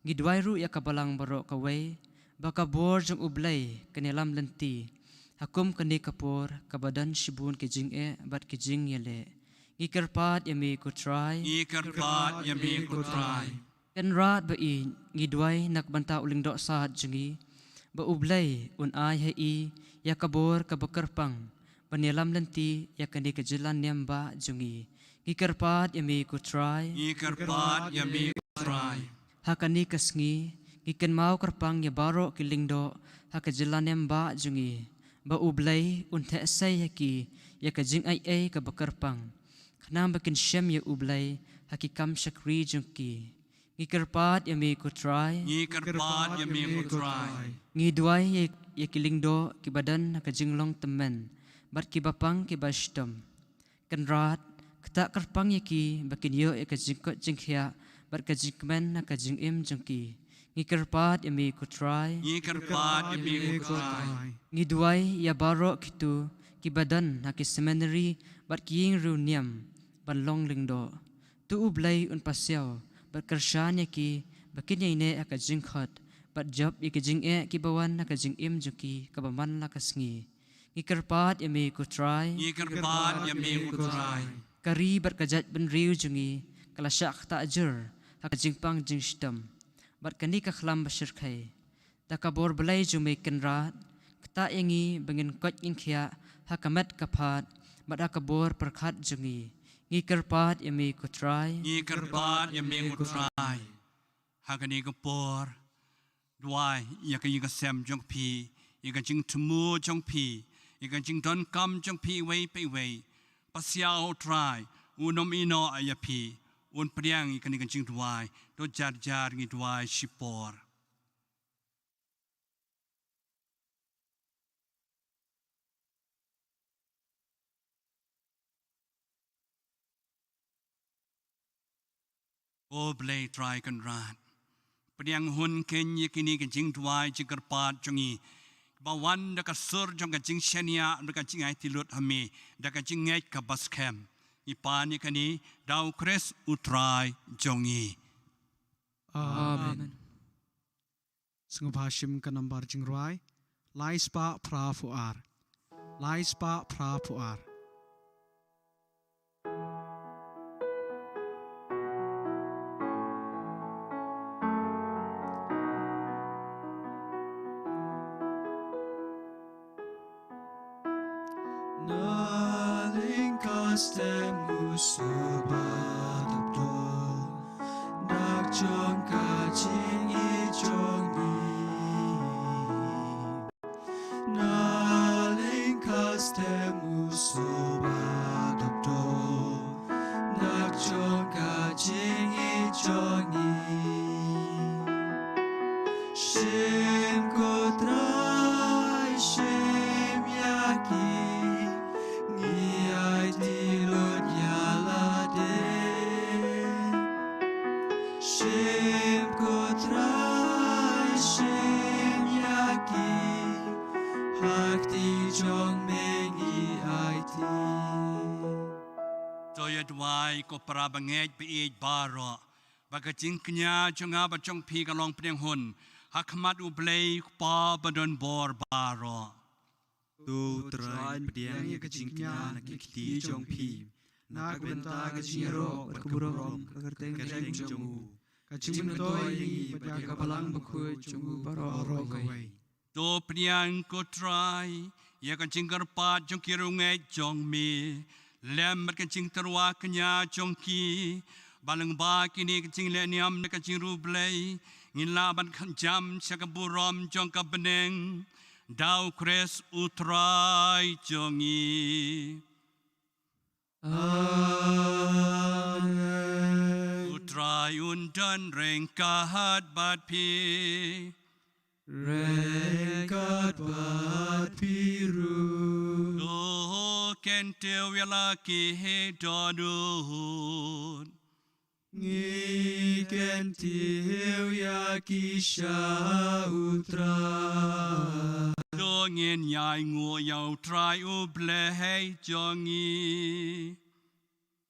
Ngi duwai ruh ïa ka balang baroh kawei, ba ka bor jong U Blei kan ïalam lynti ha kum kane ka por kaba don shibun ki jingeh bad ki jingïaleh. Ngi kyrpad ïa me ko Trai. Ngi kyrpad ïa me ko Trai. Kynrad ba-ïeit, ngi duwai na ka bynta u lyngdoh sad jong ngi, ba U Blei un ai ha i ïa ka bor kaba kyrpang ban ïalam lynti ïa kane ka jylla niam bah jong ngi. Ngi kyrpad ïa me ko Trai. Ngi kyrpad ïa me ko Trai. Ha kane ka sngi, ngi kynmaw kyrpang ïa baroh ki lyngdoh ha ka jylla niam bah jong ngi, ba U Blei un theh sei ha ki ïa ka jingaiei kaba kyrpang, khnang ba kin shem ïa U Blei ha ki kam shakri jong ki. Ngi kyrpad ïa me ko Trai. Ngi kyrpad ïa me ko Trai. Ngi duwai ïa, ïa ki lyngdoh kiba don ha ka jinglong tymmen bad kiba pang kiba shitom. Kynrad, ktah kyrpang ïa ki ba kin ïoh ïa ka jingkoit jingkhiah bad ka jingkmen ha ka jingim jong ki. Ngi kyrpad ïa me ko Trai. Ngi kyrpad ïa me ko Trai. Ngi duwai ïa baroh kito kiba don ha ki seminari bad ki ïing riewniam ban long lyngdoh. To U Blei un pasiaw bad kyrshan ïa ki ba kin ïaineh ha ka jingkhot bad jop ïa ki jingeh kiba wan ha ka jingim jong ki kaba man la ka sngi. Ngi kyrpad ïa me ko Trai. Ngi kyrpad ïa me ko Trai. Ka ri bad ka jaitbynriew jong ngi ka la shah ktah jur ha ka jingpang jingshitom bad kane ka khlam ba shyrkhei. Da ka bor Blei jong me Kynrad, ktah ïa ngi ba ngin koit ngin khiah ha ka met ka phad bad ha ka bor pyrkhat jong ngi. Ngi kyrpad ïa me ko Trai. Ngi kyrpad ïa me ko Trai. Ha kane ka por, duwai ïa ka ïing ka sem jong phi, ïa ka jingthmu jong phi, ïa ka jingdonkam jong phi iwei pa iwei. Pasiaw, Trai un ym ïehnoh ïa phi, un pdiang ïa kane ka jingduwai. To jar jar ngi duwai shipor. Ko Blei Trai Kynrad, pdiang hun kein ïa kine ki jingduwai jingkyrpad jong ngi, ba wan da ka sur jong ka jingshaniah, da ka jingaiti lut ha me, da ka jingngeit kaba skhem. Ngi pan ïa kane da U Khrist U Trai jong ngi. Amen. Sngewbha shim ka nambar jingrwai, lai spah phra phew ar. Lai spah phra phew ar. Na lyngkha step u Soba dap dor, dak jong ka jingïeit jong ngi. Na lyngkha step u Soba dap dor, dak jong ka jingïeit jong ngi. Shim ko Trai, shim ïa ki, ngi aiti lut ïa lade. Shim ko Trai, shim ïa ki, ha kti jong me ngi aiti. To ïa duwai ko para bangeit baieit baroh, ba ka jingkñia jong nga bad jong phi kan long pdiang hun ha khmat U Blei U Kpa badonbor baroh. To Trai, pdiang ïa ka jingkñia na ki kti jong phi, na ka bynta ka jingïaroh bad ka burom ka kyrteng jong u, ka jingmyntoi ïa ngi bad ïa ka balang bakhuid jong u baroh kawei. To pdiang ko Trai ïa ka jingkyrpad jong ki riewngeit jong me, lem bad ka jingtyrwa kñia jong ki, ba lyngba kine ki jingleh niam na ka jingriewblei, ngin lah ban kynjam sha ka burom jong ka bneng, da U Khrist U Trai jong ngi. Amen. U Trai Trai un don ryngkat bad phi. Ryngkat bad phi ruh. To kyntiew ïa la ki dohnud. Ngi kyntiew ïa ki sha U Trai. To ngin ïainguh ïa U Trai U Blei jong ngi.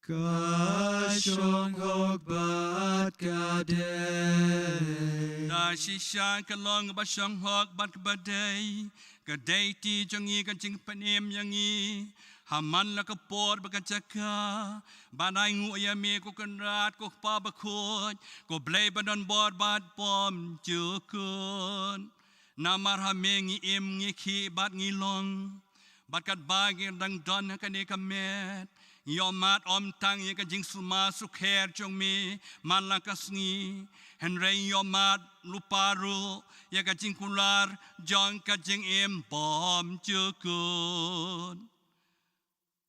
Ka shong hok bad ka dei. Da shisha ka long ba shong hok bad kaba dei. Ka dei ti jong ngi ka jingpynim ïa ngi. Ha man la ka por bad ka jaka. Ban ainguh ïa me ko Kynrad ko Kpa bakhuid. Ko Blei badonbor bad bymjukut. Namar ha me ngi im ngi khih bad ngi long. Bad katba ngi dang don ha kane ka met. Ngi ïohmad ym tang ïa ka jingsumar sukher jong me man la ka sngi. Hynrei ngi ïohmad lypa ruh ïa ka jingkular jong ka jingim bymjukut.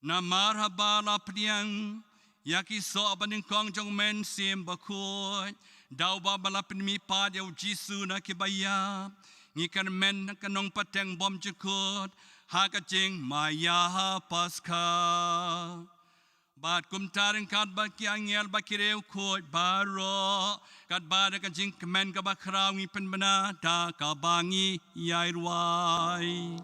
Namar haba la pdiang ïa ki soh banyngkong jong U Mynsiem Bakhuid, da uba ba la pynmihpat ïa U Jisu na kiba ïap, ngi kyrmen ka nongpateng bymjukut ha ka jingmaïa Paskha. Bad kumta ryngkat bad ki angel bad ki riewkhuid baroh, katba da ka jingkmen kaba khraw ngi pynbna da kaba ngi ïai rwai.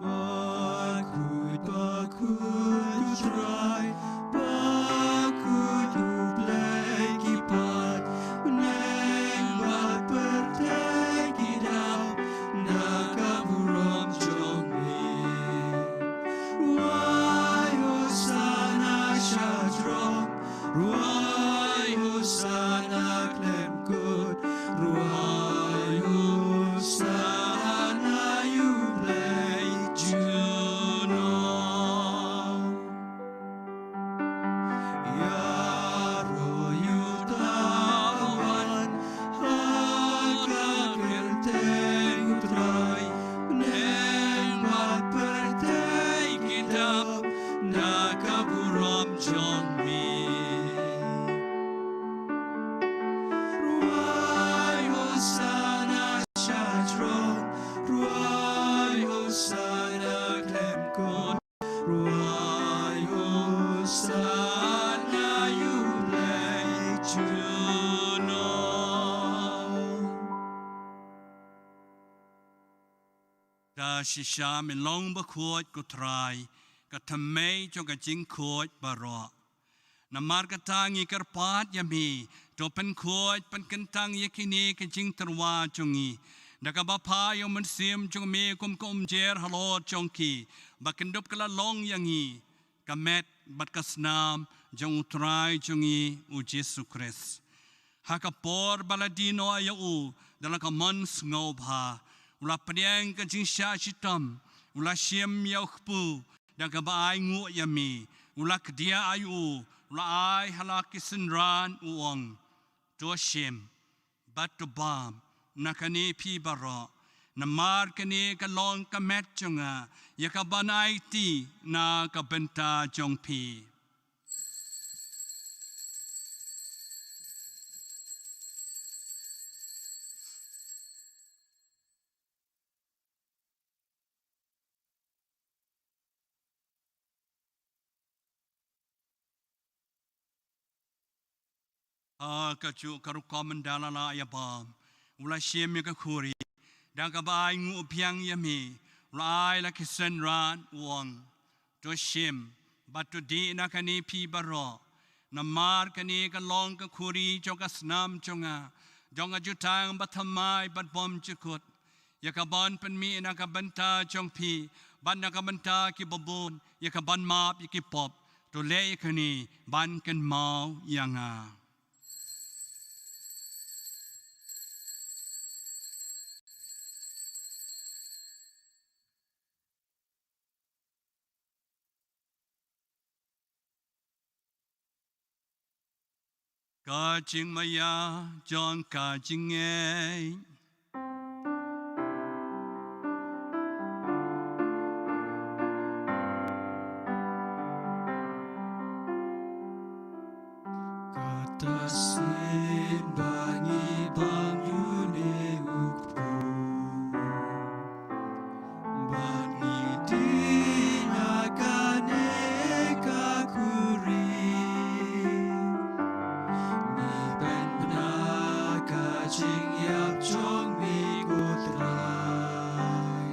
Bakhuid, bakhuid U Trai, bakhuid U Blei ki paid, bneng bad pyrthei ki dap da ka burom jong me. Rwai Hosana sha jrong, rwai Hosana khlem kut, rwai Hosana ïa U Blei junom. Ïaroh ïa uta uba wan ha ka kyrteng U Trai, bneng bad pyrthei ki dap da ka burom jong me. Rwai Hosana sha jrong, rwai Hosana khlem kut, rwai Hosana ïa U Blei junom. Da shisha me long bakhuid ko Trai, ka thymmei jong ka jingkhuid baroh. Namar kata ngi kyrpad ïa me, to pynkhuid pynkyntang ïa kine ki jingtyrwa jong ngi. Da kaba phah ïa U Mynsiem jong me kum ka umjer halor jong ki, ba kin dup ka la long ïa ngi ka met bad ka snam jong U Trai jong ngi U Jisu Khrist. Ha ka por ba la die noh ïa u da la ka mon sngewbha, u la pdiang ka jingshah shitom, u la shim ïa u kpu, da kaba ainguh ïa me, u la kdiah ïa u, u la ai ha la ki synran u ong, to shim bad to bam na kane phi baroh, namar kane ka long ka met jong nga, ïa kaban aiti na ka bynta jong phi. Ha kajuh ka rukom ynda la lah ïa bam, u la shim ïa ka khuri, da kaba ainguh biang ïa me, u la ai la ki synran u ong, to shim bad to dih na kane phi baroh, namar kane ka long ka khuri jong ka snam jong nga, jong ka jutang bathymmai bad bymjukut, ïa kaban pynmih na ka bynta jong phi bad na ka bynta ki babun, ïa kaban map ïa ki pop. To leh ïa kane ban kynmaw ïa nga. Ka jingmaïa jong ka jingngeit. Kata sien ba ngi bam ïa une u kpu, bad ngi die na kane ka khuri. Ngi pynbna ka jingïap jong me ko Trai.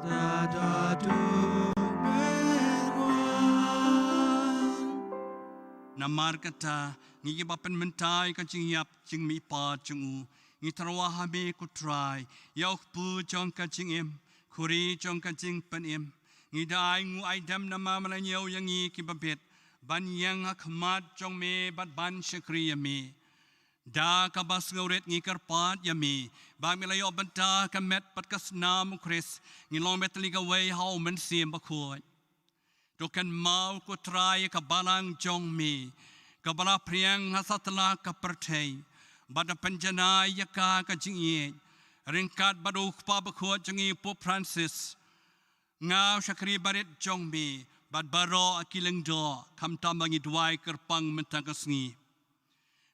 Sa da duk me wan. Namar kata, ngi kiba pynmynta ïa ka jingïap jingmihpat jong u, ngi tyrwa ha me ko Trai, ïa u kpu jong ka jingim, khuri jong ka jingpynim. Ngi da ai nguh ai dem namar me la ñiew ïa ngi kiba bit ban ïeng ha khmat jong me bad ban shakri ïa me. Da kaba sngewrit ngi kyrpad ïa me ba me la ïoh bynta ka met bad ka snam u Khrist, ngin long bad tylli kawei ha u Mynsiem Bakhuid. To kynmaw ko Trai ïa ka balang jong me kaba la phriang ha satlak ka pyrthei, bad da pynjanai ïa ka ka jingïeit ryngkat bad u Kpa Bakhuid jong ngi Pope Francis. Nga u shakri barit jong me bad baroh ki lyngdoh, khamtam ba ngi duwai kyrpang mynta ka sngi.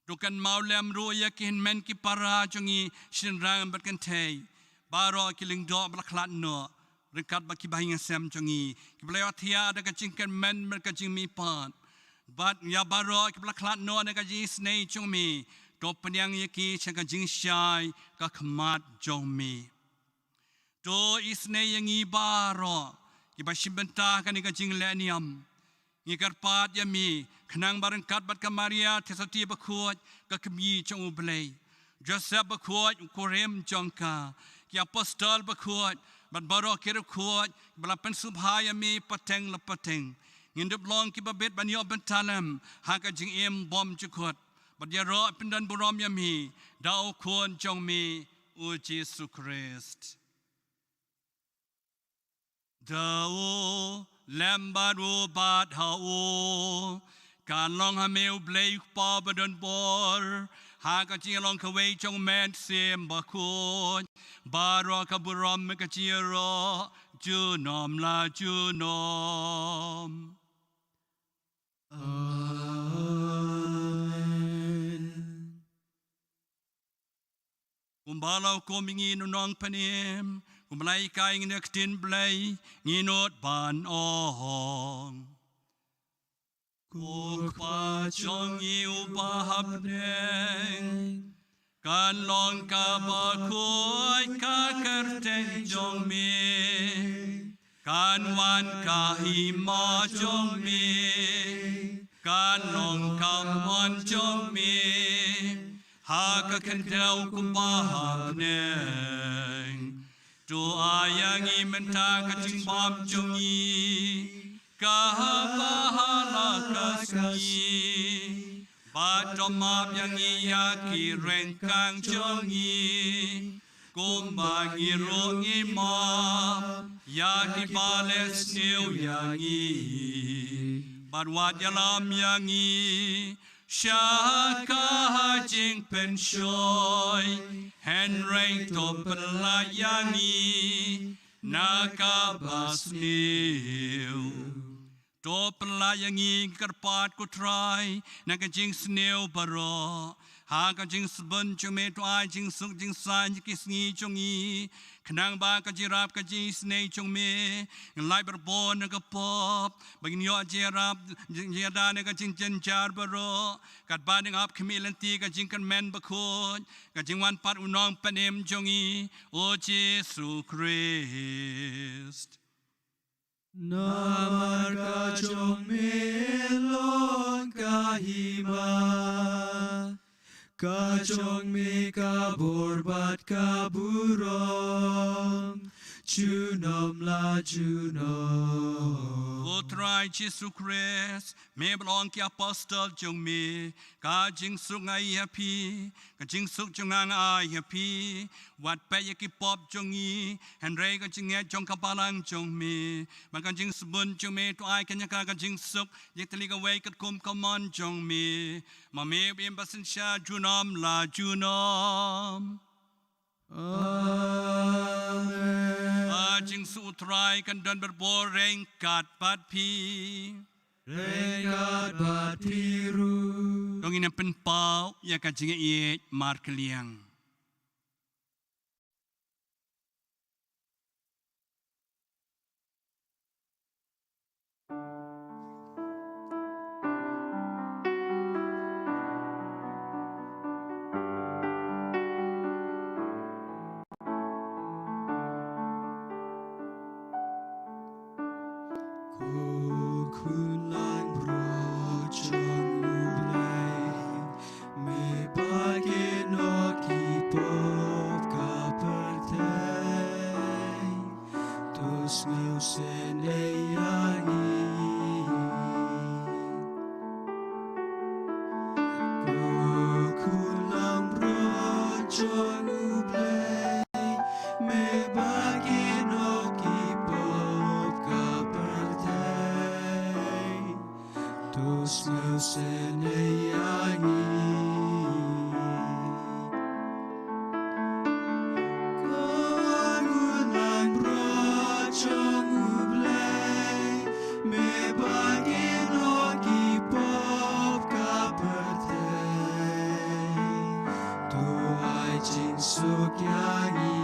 To kynmaw lem ruh ïa ki hynmen ki para jong ngi shynrang bad kynthei, baroh ki lyngdoh ba la khlad noh, ryngkat bad ki bahaïing hasem jong ngi kiba la ïohthiah da ka jingkyrmen bad ka jingmihpat, bad ïa baroh kiba la khlad noh na ka jingisynei jong me, to pynïeng ïa ki sha ka jingshai ka khmat jong me. To isynei ïa ngi baroh kiba shim bynta kane ka jingleh niam. Ngi kyrpad ïa me khnang ba ryngkat bad ka Maria Theisotti Bakhuid, ka kmie jong u Blei, Joseph Bakhuid u kurim jong ka, ki apostol bakhuid bad baroh ki riewkhuid ba la pynsngewbha ïa me pateng la pateng, ngin dup long kiba bit ban ïoh bynta lem ha ka jingim bymjukut bad ïaroh pyndonburom ïa me da u Khun jong me u Jisu Khrist. Da u lem bad u bad ha u, kan long ha me u Blei u Kpa badonbor, ha ka jinglong kawei jong u Mynsiem Bakhuid, baroh ka burom ka jingïaroh junom la junom. Amen. Kumba la hukum ïa ngi u Nongpynim, kumba la hikai ïa ngi na ka ktien Blei, ngin nud ban ong: Ko Kpa jong ngi uba ha bneng, kan long kaba khuid ka kyrteng jong me. Kan wan ka hima jong me, kan long ka mon jong me, ha ka khyndew kumba ha bneng. To ai ïa ngi mynta ka jingbam jong ngi kaba ha la ka sngi. Bad to map ïa ngi ïa ki ryngkang jong ngi, kumba ngi ruh ngi map ïa kiba leh sniew ïa ngi. Bad wat ïalam ïa ngi sha ka jingpynshoi, hynrei to pyllait ïa ngi na kaba sniew. To pyllait ïa ngi, ngi kyrpad ko Trai, na ka jingsniew baroh. Ha ka jingsbun jong me to ai jingsuk jingsaiñ ïa ki sngi jong ngi, khnang ba ka jingïarap ka jingisynei jong me, ngan lait barabor na ka pop, ba ngin ïoh jingïarap jingïada na ka jingjynjar baroh, katba ngi ap khmih lynti ka jingkyrmen bakhuid ka jingwan pat u Nongpynim jong ngi, u Jisu Khrist. Namar ka jong me long ka hima, ka jong me ka bor bad ka burom, Junom la junom. Ko Trai Jisu Khrist, me ba la ong ki apostol jong me, ka jingsuk nga ai ha phi, ka jingsuk jong nga nga ai ha phi. Wat peit ïa ki pop jong ngi, hynrei ka jingngeit jong ka balang jong me. Bad ka jingsbun jong me to ai kane ka, ka jingsuk ïa ka tnat kawei katkum ka mon jong me. Ma me ba im ba synshar junom la junom. Amen. Ka jingsuh U Trai kan don barabor ryngkat bad phi. Ryngkat bad phi ruh. To ngin ïa pynpaw ïa ka jingïeit markylliang. Ko khun langbrot jong U Blei, me ba kynnoh ki pop ka pyrthei, to sngewsynei ïa ngi. Ko khun langbrot jong U Blei, me ba kynnoh ki pop ka pyrthei, to sngewsynei ïa ngi. Ko khun langbrot jong U Blei, me ba kynnoh ki pop ka pyrthei, to ai jingsuk ïa ngi.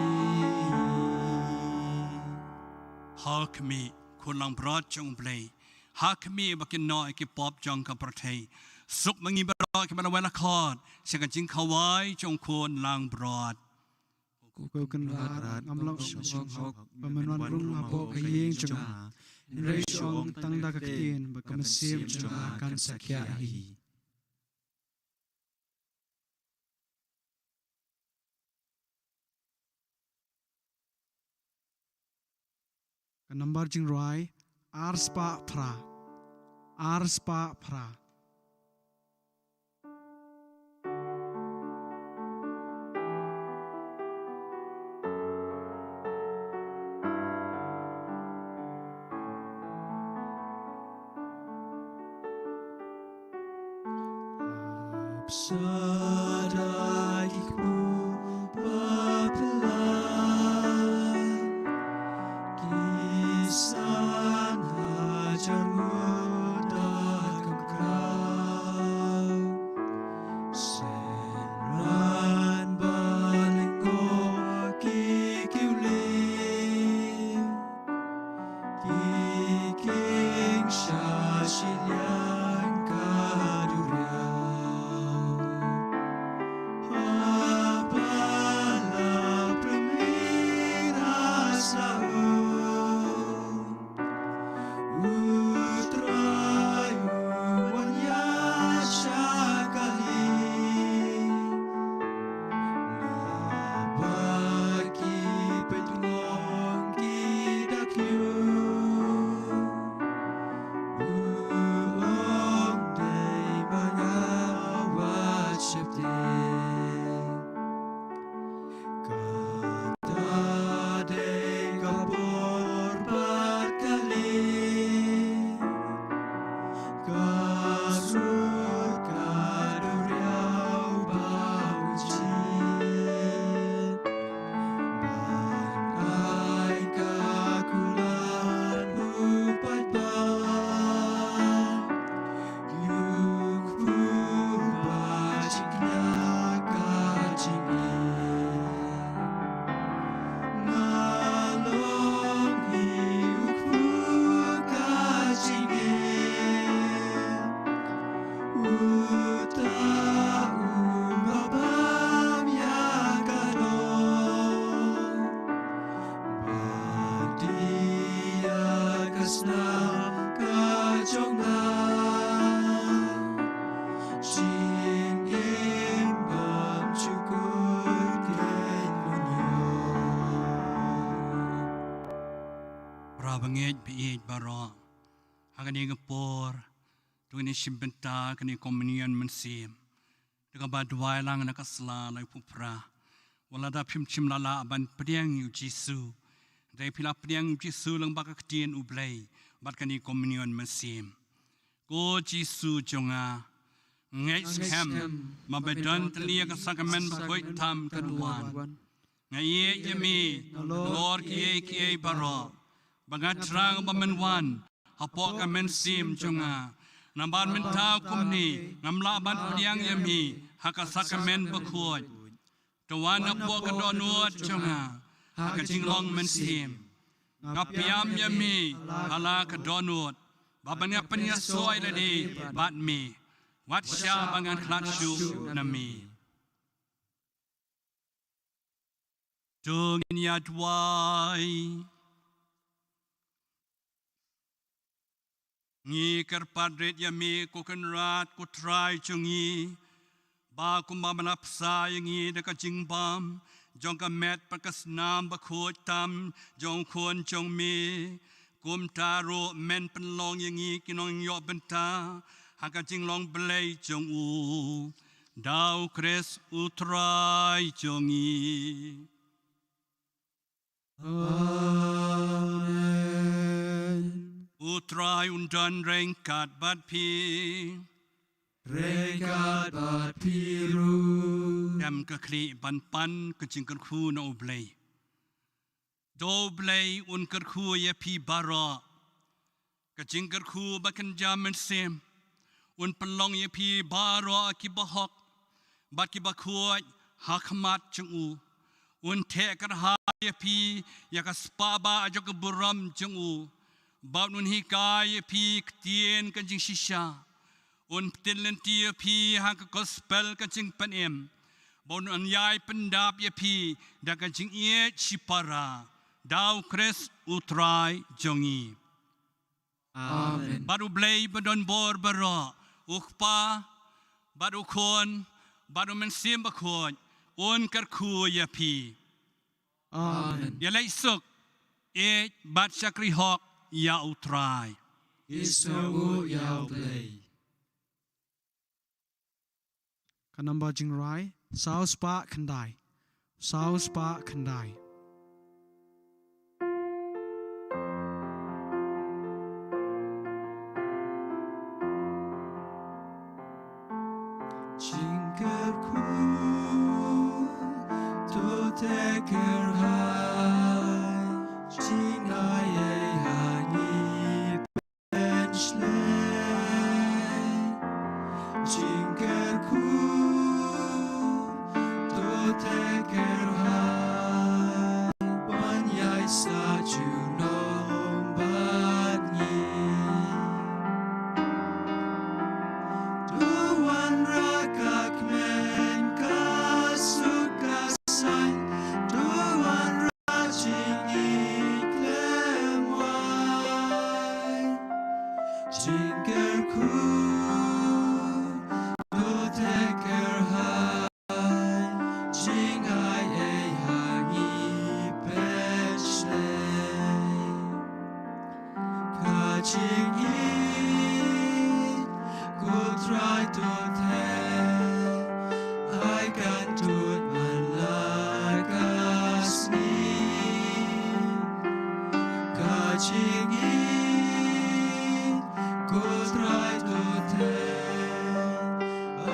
Ha khmih, khun langbrot jong U Blei. Ha khmih ba kynnoh ïa ki pop jong ka pyrthei. Suk ma ngi baroh kiba la wai la khot sha ka jingkhawai jong u khun langbrot. Ko Kynrad, ngam long shong hok ba men wan rung hapoh ka ïing jong nga, hynrei shu ong tang da ka ktien ba ka mynsiem jong nga kan sa khiah hi. Ka nambar jingrwai ar spah phra. Ar spah phra. Hap sa da ki kpu ba phylla ki san hajar ngut da ka khraw. Synran ba lyngkot ki kiew lei. Ki kieng sha shiliang ka duriaw. Haba la pyrshah ras la um, U Trai u wan ïaid sha kali. Naba ki pynlong ki da kiew, u ong dei ba nga wad sheptieng. Kata dei ka bor bad ka lieng. Ka sut ka duriaw ba u jied. Ban ai ka kular u paidbah. Ïa u kpu bad jingkñia ka jingim. Nga long hi u kpu ka jingim. Uta uba bam ïa ka doh. Ba die ïa ka snam ka jong nga. Jingim bymjukut kein mynhiar. baroh. Ha kane ka por, to ngin ïa shim bynta kane ka komunion mynsiem. Da kaba duwai lang na ka sla lai pupra. Wat lada phim shym la lah ban pdiang ïa u Jisu, hynrei phi la pdiang ïa u Jisu lyngba ka ktien U Blei bad kane ka komunion mynsiem. Ko Jisu jong nga, nga ngeit skhem ba phi don tylli ïa ka sakramen bakhuid tam kan wan. Nga ïeit ïa me halor kiei kiei baroh, ba nga thrang ba men wan hapoh ka mynsiem jong nga. Namar mynta kumne ngam lah ban pdiang ïa me ha ka sakramen bakhuid. To wan hapoh ka dohnud jong nga ha ka jinglong mynsiem. Nga pdiang ïa me ha la ka dohnud, ba ban ïa pynïasoh ïa lade bad me. Wat shah ba ngan khlad shuh na me. To ngin ïa duwai. Ngi kyrpad rit ïa me ko Kynrad ko Trai jong ngi, ba kumba me la bsa ïa ngi da ka jingbam jong ka met bad ka snam bakhuid tam jong u Khun jong me, kumta ruh men pynlong ïa ngi ki nongïoh bynta ha ka jinglong Blei jong u. Da u Khrist u Trai jong ngi. Amen. U Trai un don ryngkat bad phi. Ryngkat bad phi ruh. Em ka khlieh ban pan ka jingkyrkhu na U Blei. To U Blei un kyrkhu ïa phi baroh. Ka jingkyrkhu ba kynja mynsiem un pynlong ïa phi baroh ki bahok bad ki bakhuid ha khmat jong u. Un theh kyrhai ïa phi ïa ka spah bah jong ka burom jong u. Bad un hikai ïa phi ktien ka jingshisha. Un pynlynti ïa phi ha ka gospel ka jingpynim. Bad un ïai pyndap ïa phi da ka jingïeit shipara. Da u Khrist u Trai jong ngi. Amen. Bad U Blei ba don bor baroh, U Kpa, bad U Khun, bad U Mynsiem Bakhuid, un kyrkhu ïa phi. Amen. Ïa leit suk, ïeit bad shakri hok ïa U Trai. Isngewnguh ïa U Blei. Ka number jingrwai, saw spah khyndai. Saw spah khyndai. Jingkyrkhu, to te kyrhai, jingai ei ha ngi. Shlei, jingkyrkhu, to te kyrhai, ban ïai sah junom bad ngi. To wanrah ka kmen ka suk ka saiñ, to wanrah jingïeit khlem wai. Jingkyrkhu, to te kyrhai, jingai ei ha ngi peit shlei. Ka jingïeit, ko Trai to te, ai kan tuid man la ka sngi. Ka jingïeit, ko Trai to te,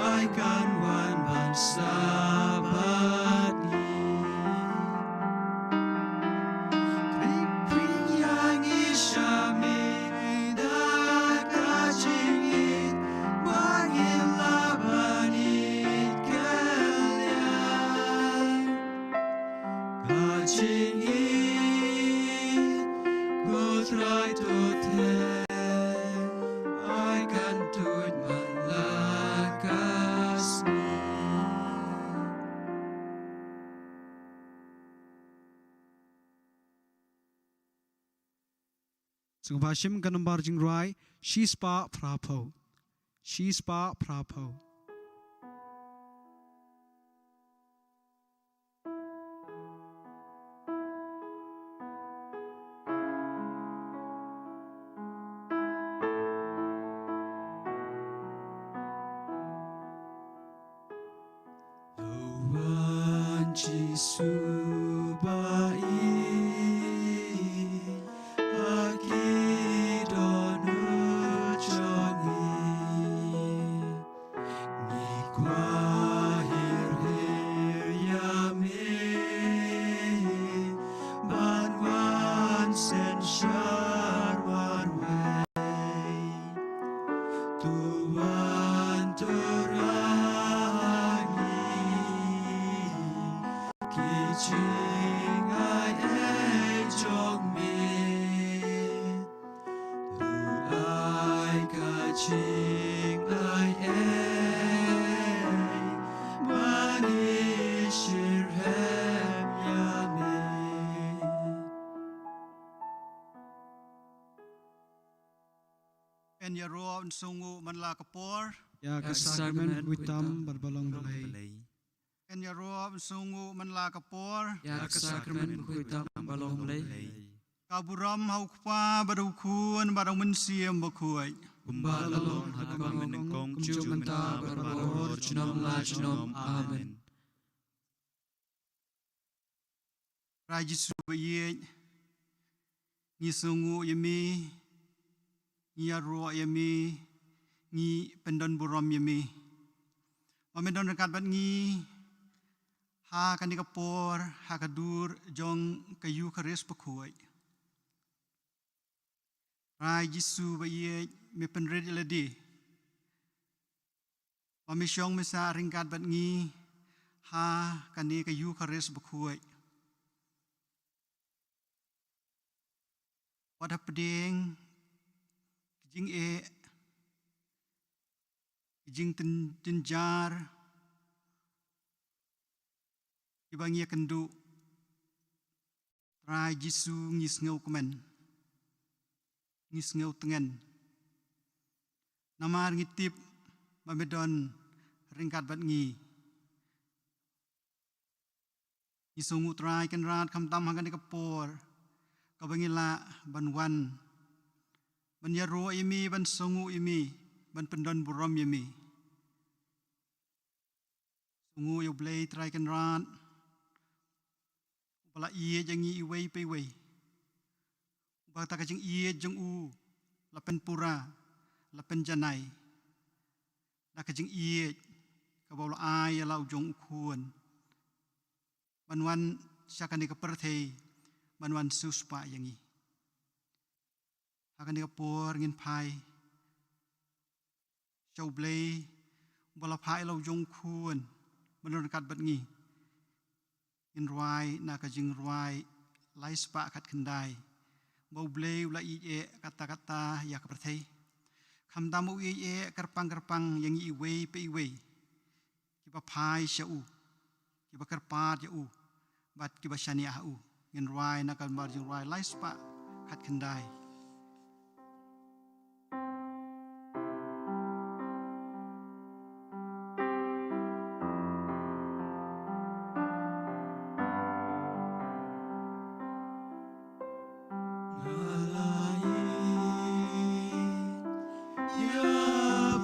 ai kan wan ban sah bad ngi. Khring khring ïa ngi sha me da ka jingïeit, ba ngin lah ban ïeit khlieh. Ka jingïeit, ko Trai to te, ai kan tuid man la ka sngi. Sngewbha shim ka number jingrwai, shispah phraphew. Shispah phraphew. Jisu ba i ha ki dohnud jong ngi, ngi kwah hir hir ïa me ban wan synshar marwei. To wan tyrwa ha ngi ki jingai ei jong me. To ai ka jingai ei ba ngi shyrkhei ïa me. Yn ïaroh ban sngewnguh man la ka por. Ïa ka sakramen khuid tam bad ba long Blei. Yn ïaroh ban sngewnguh man la ka por. Ïa ka sakramen khuid tam bad ba long Blei. Ka burom ha u Kpa bad u Khun bad u Mynsiem Bakhuid. Kumba la long ha kaba mynnyngkong, juh mynta bad baroh junom la junom. Amen. Trai Jisu ba ïeit, ngi sngewnguh ïa me, ngi ïaroh ïa me, ngi pyndon burom ïa me ba me don ryngkat bad ngi ha kane ka por, ha ka dur jong ka Ïukharist bakhuid. Trai Jisu ba ïeit, me pynrit ïa lade ba me shong me sah ryngkat bad ngi ha kane ka Ïukharist bakhuid. Wat hapdeng ki jingeh, ki jingtyn-, jynjar kiba ngi ïakynduh, Trai Jisu, ngi sngewkmen, ngi sngewtngen. Namar ngi tip ba me don ryngkat bad ngi. Ngi sngewnguh Trai Kynrad khamtam ha kane ka por kaba ngi lah ban wan ban ïaroh ïa me, ban sngewnguh ïa me, ban pyndon burom ïa me. Sngewnguh ïa U Blei Trai Kynrad uba la ïeit ïa ngi iwei pa iwei, uba kata ka jingïeit jong u la pynpura, la pynjanai da ka jingïeit kaba u la ai ïa la u jong u Khun ban wan sha kane ka pyrthei ban wan siewspah ïa ngi. Ha kane ka por ngin phai sha U Blei uba la phah ïa la u jong u Khun ban don ryngkat bad ngi. Ngin rwai na ka jingrwai lai spah khatkhyndai. Ba U Blei u la ïeit eh katta katta ïa ka pyrthei, khamtam u ïeit eh kyrpang kyrpang ïa ngi iwei pa iwei kiba phai sha u, kiba kyrpad ïa u bad kiba shaniah ha u. Ngin rwai na ka mar jingrwai lai spah khatkhyndai. Nga la ïeit ïa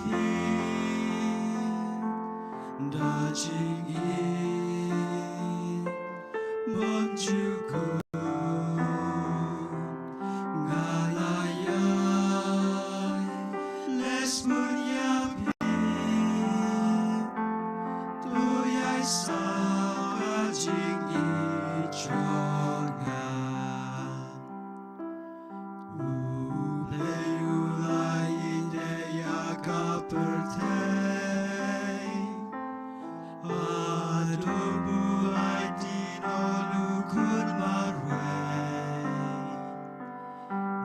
phi da jingïeit bymjukut. Nga la ïai leh sbun ïa phi, to ïai sah ka jingïeit jong nga. U Blei u la ïeit ïa ka pyrthei haduh ba u aiti noh u Khun marwei.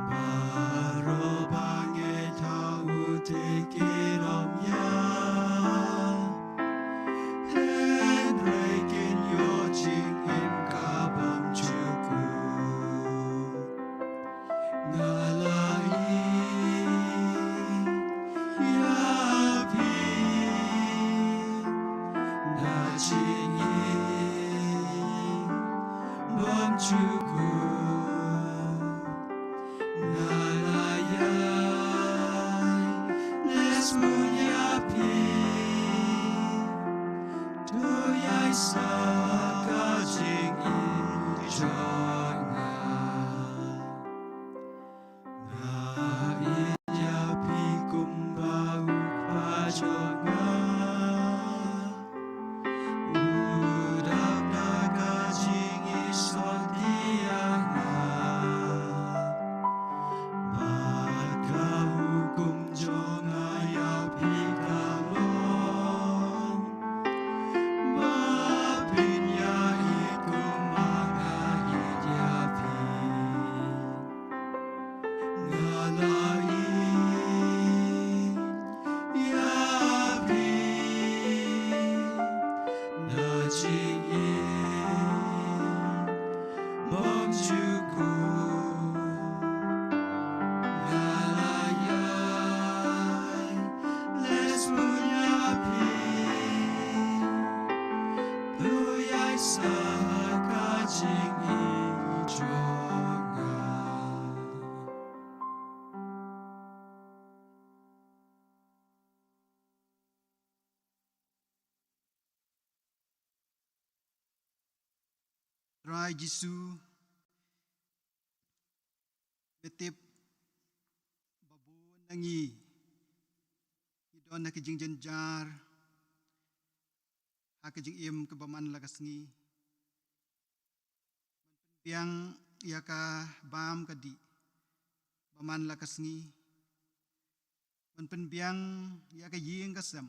Baroh ba ngeit ha u te kin ym ïap, hynrei kin ïoh jingim ka bymjukut. Nga la ïeit ïa phi da jingïeit bymjukut. Nga la ïai leh sbun ïa phi, to ïai sah ka jingïeit nga. U dap da ka jingïeit sot ïa nga. Bad ka hukum jong nga ïa phi ka long ba phin ïa ïeit kumba nga ïeit ïa phi. Nga la ïeit ïa phi da jingïeit bymjukut. Nga la ïaid leh bun ïa phi, to ïaid sa ha ka jingïeit jong nga. Trai Jisu, me tip ba bun na ngi ngi don ha ka jingjynjar ha ka jingim kaba man la ka sngi. Biang ïa ka bam ka dih ba man la ka sngi. Ban pynbiang ïa ka ïing ka sem.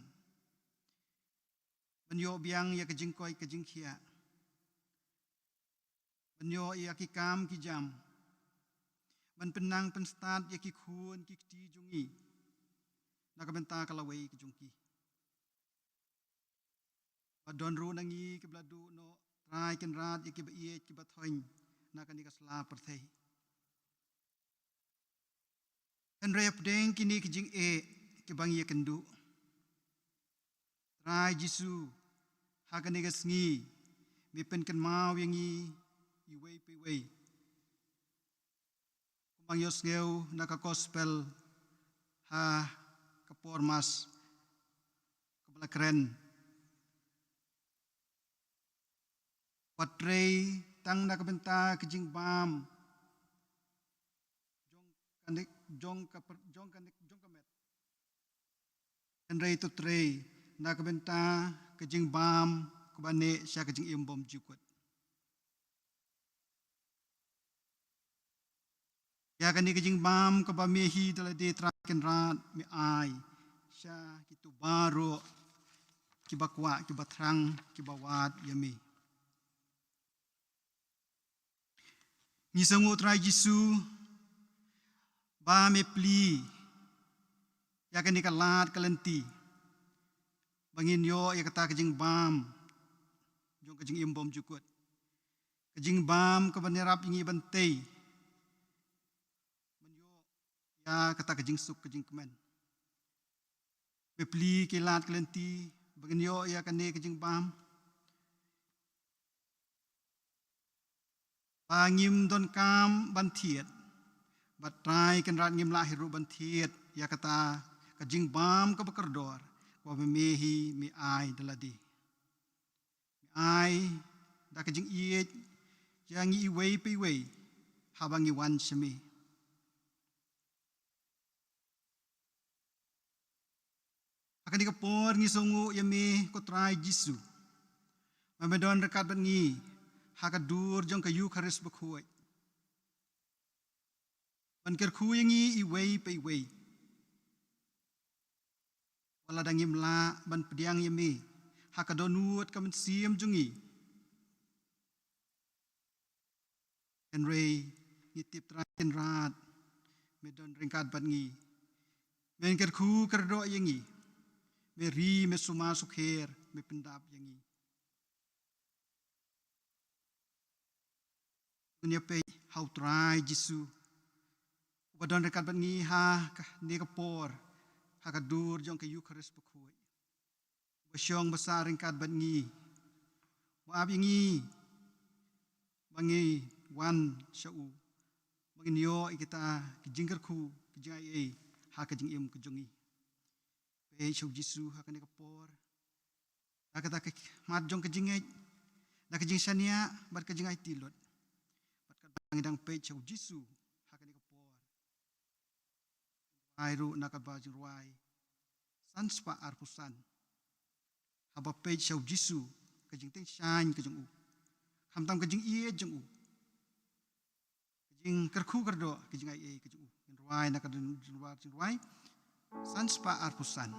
Ban ïoh biang ïa ka jingkoit ka jingkhiah. Ban ïoh ïa ki kam ki jam. Ban pynnang pynstad ïa ki khun ki kti jong ngi na ka bynta ka lawei ka jong ki. Ba don ruh na ngi kiba la duh noh, Trai Kynrad, ïa kiba ïeit kiba thoiñ na kane ka sla pyrthei. Hynrei hapdeng kine ki jingeh kiba ngi ïakynduh, Trai Jisu, ha kane ka sngi me pynkynmaw ïa ngi iwei pa iwei. Kumba ngi ïohsngew na ka gospel ha ka por Mass kaba la kren. Wat trei tang na ka bynta ka jingbam jong kane, jong ka per-, jong kane, jong ka met. Hynrei to trei na ka bynta ka jingbam kaba neh sha ka jingim bymjukut. Ïa kane ka jingbam kaba me hi da lade, Trai Kynrad, me ai sha kito baroh kiba kwah, kiba thrang, kiba wad ïa me. Ngi sngewnguh, Trai Jisu, ba me plie ïa kane ka lad ka lynti ba ngin ïoh ïa kata ka jingbam jong ka jingim bymjukut. Ka jingbam kaba ïarap ïa ngi ban tei ban ïoh ïa kata ka jingsuk ka jingkmen. Me plie ki lad ki lynti ba ngin ïoh ïa kane ka jingbam, ba ngim donkam ban thied. Bad Trai Kynrad, ngim lah hi ruh ban thied ïa kata ka jingbam kaba kordor kaba me hi me ai da lade. Me ai da ka jingïeit ïa ngi iwei pa iwei haba ngi wan sha me. Ha kane ka por ngi sngewnguh ïa me, ko Trai Jisu, ba me don ryngkat bad ngi ha ka dur jong ka Eukharist bakhuid ban kyrkhu ïa ngi iwei pa iwei. Wat lada ngim lah ban pdiang ïa me ha ka dohnud ka mynsiem jong ngi, hynrei ngi tip, Trai Kynrad, me don ryngkat bad ngi. Men kyrkhu kyrdoh ïa ngi. Me ri, me sumar sukher, me pyndap ïa ngi. Ngin ïa peit ha u Trai Jisu uba don ryngkat bad ngi ha kane ka por, ha ka dur jong ka Eukharist bakhuid. Uba shong ba sah ryngkat bad ngi, uba ap ïa ngi ba ngi wan sha u, ba ngin ïoh ïa kita ki jingkyrkhu, ki jingai ei ha ka jingim ka jong ngi. Peit sha u Jisu ha kane ka por, da kata ka khmat jong ka jingngeit, da ka jingshaniah bad ka jingaiti lut. Bad katba ngi dang peit sha u Jisu ha kane ka por, ai ruh na kaba jingrwai san spah arphew san. Haba peit sha u Jisu, ka jingtyngshaiñ ka jong u, khamtam ka jingïeit jong u, ka jingkyrkhu kyrdoh, ka jingaiei ka jong u. Ngin rwai na ka jingdon jingrwai, san spah arphew san.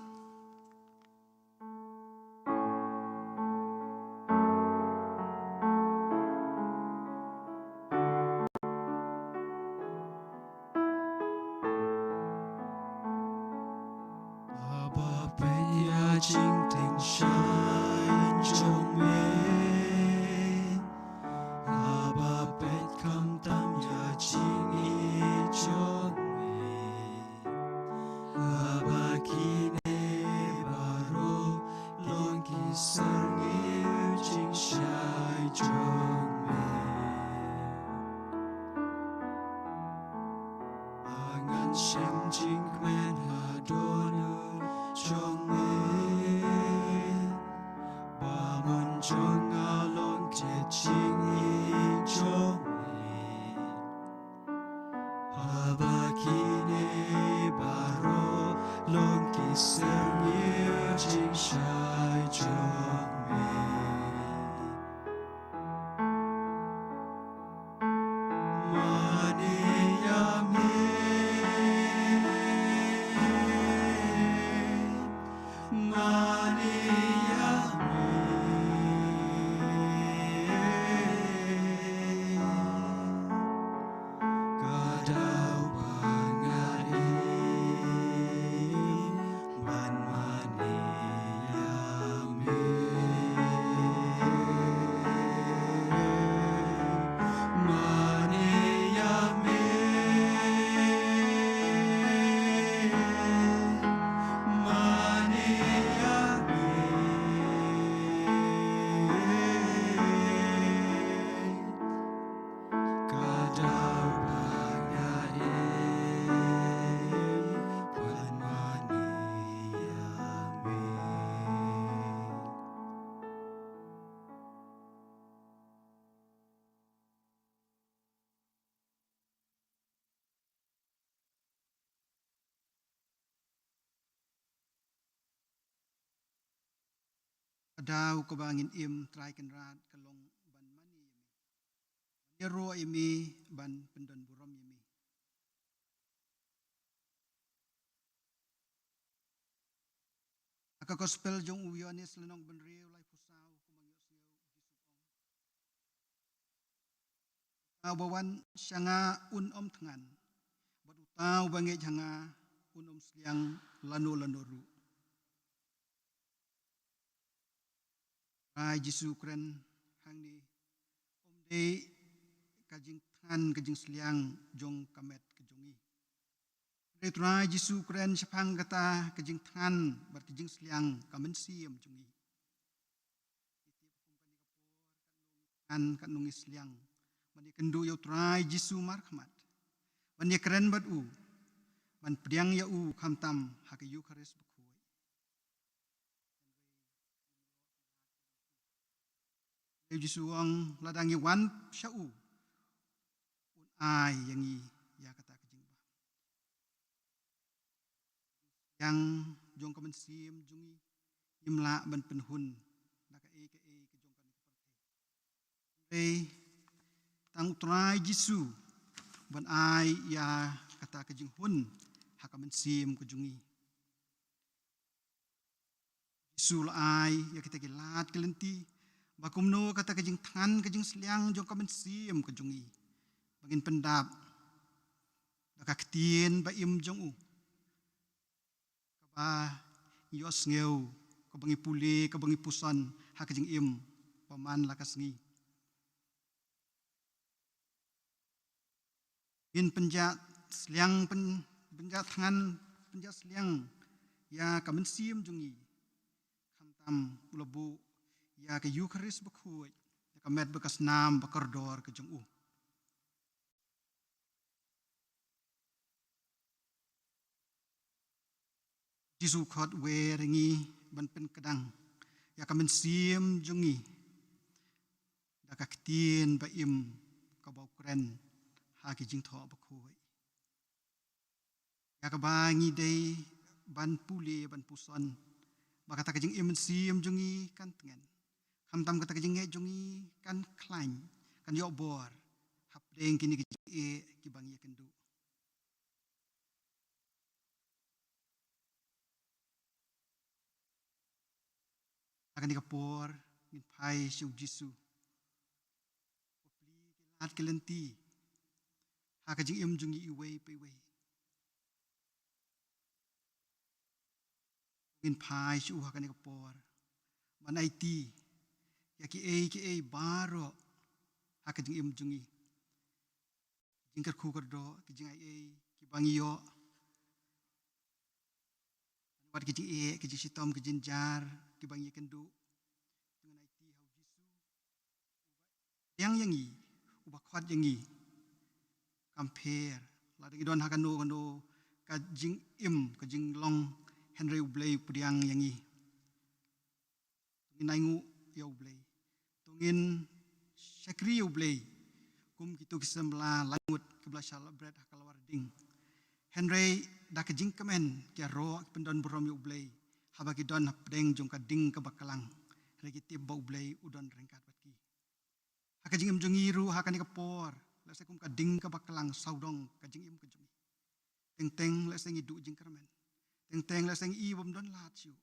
Haba peit ïa ka jingtyngshaiñ jong me, haba peit khamtam ïa ka jingïeit jong me, haba kine baroh long ki syrngiew jingshai jong me. Ba ngan shem jingkmen ha dohnud jong me, ba mon jong nga long ka jingïeit jong me. Haba kine baroh long ki syrngiew jingshai jong me. Mane ïa me, mane ïa me. Ka daw ba nga im ban mane ïa me. Mane ïa me. Mane ïa me. Ka daw ba nga im ban mane ïa me. Ka daw kaba ngin im, Trai Kynrad, ka long ban mane ïa me, ban ïaroh ïa me, ban pyndon burom ïa me. Ha ka Gospel jong u Ïoannis lynnong ba hynriew, laiphew saw, kumba ngi ïohsngew, u Jisu u ong, uta uba wan sha nga un ym thngan, bad uta uba ngeit ha nga un ym sliang lano lano ruh. Trai Jisu u kren hangne, ym dei ka jingthngan, ka jingsliang jong ka met ka jong ngi. Hynrei Trai Jisu u kren shaphang kata ka jingthngan bad ka jingsliang ka mynsiem jong ngi. Thngan, katno ngi sliang ban ïakynduh ïa u Trai Jisu markhmat, ban ïakren bad u, ban pdiang ïa u khamtam ha ka Eukharist bakhuid. Hynrei u Jisu u ong, lada ngi wan sha u, un ai ïa ngi ïa kata ka jingbam. Jingsliang jong ka mynsiem jong ngi, ngim lah ban pynhun da kaei kaei ka jong kane ka pyrthei. Hynrei tang u Trai Jisu ban ai ïa kata ka jinghun ha ka mynsiem ka jong ngi. Jisu u la ai ïa kita ki lad ki lynti ba kumno kata ka jingthngan, ka jingsliang jong ka mynsiem ka jong ngi, ba ngin pyndap da ka ktien ba im jong u, kaba ngi ïohsngew, kaba ngi pule, kaba ngi puson ha ka jingim ba man la ka sngi. Ngin pynjah sliang, pyn-, pynjah thngan, pynjah sliang ïa ka mynsiem jong ngi, khamtam u la buh ïa ka Eukharist bakhuid, ïa ka met bad ka snam ba kordor ka jong u. Jisu u khot wer ïa ngi ban pynkdang ïa ka mynsiem jong ngi da ka ktien ba im kaba u kren ha ki jingthoh bakhuid, ïa kaba ngi dei ban pule, ban puson ba kata ka jingim mynsiem jong ngi kan tngen. Khamtam kata ka jingngeit jong ngi kan khlaiñ, kan ïoh bor hapdeng kine ki jingeh kiba ngi ïakynduh. Ha kane ka por ngin phai sha u Jisu. Ba plie ki lad ki lynti ha ka jingim jong ngi iwei pa iwei. Ngin phai sha u ha kane ka por ban aiti ïa kiei kiei baroh ha ka jingim jong ngi. Jingkyrkhu kyrdoh, ki jingai ei kiba ngi ïoh, wat ki jingeh, ki jingshitom, ki jynjar kiba ngi ïakynduh. Ngin aiti ha u Jisu, pdiang ïa ngi, uba khot ïa ngi. Kam pher lada ngi don ha kano kano ka jingim, ka jinglong, hynrei u Blei u pdiang ïa ngi. To ngin ainguh ïa u Blei, to ngin shakri ïa u Blei kum kito ki samla laingut kiba la shah lah bret ha ka lawar ding. Hynrei da ka jingkmen ki ïaroh ki pyndon burom ïa u Blei haba ki don hapdeng jong ka ding kaba klang. Hynrei ki tip ba u Blei u don ryngkat bad ki. Ha ka jingim jong ngi ruh ha kane ka por, lehse kum ka ding kaba klang sawdong ka jingim ka jong ngi. Teng teng lehse ngi duh jingkyrmen, teng teng lehse ngi i bym don lad shuh.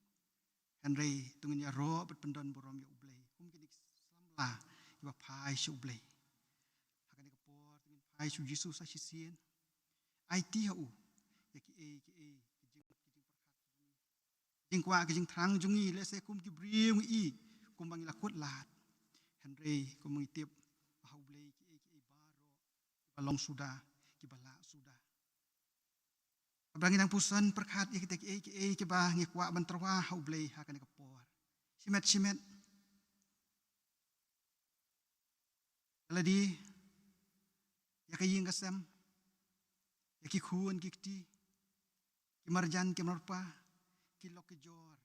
Hynrei to ngin ïaroh bad pyndon burom ïa u Blei kum kine ki samla kiba phai sha u Blei. Ha kane ka por to ngin phai sha u Jisu sa shisien. Aiti ha u ïa kiei kiei ki jing, ki jingpyrkhat, ki jingkwah, ki jingthrang jong ngi. Lehse kum ki briew ngi i kumba ngi la kut lad, hynrei kumba ngi tip ba ha u Blei kiei kiei baroh kiba long suda, kiba lah suda. Haba ngi dang puson pyrkhat ïa kita kiei kiei kiba ngi kwah ban tyrwa ha u Blei ha kane ka por, shimet shimet, ka la dei ïa ka ïing ka sem, ïa ki khun ki kti, ki marjan ki marpa, ki lok ki jor,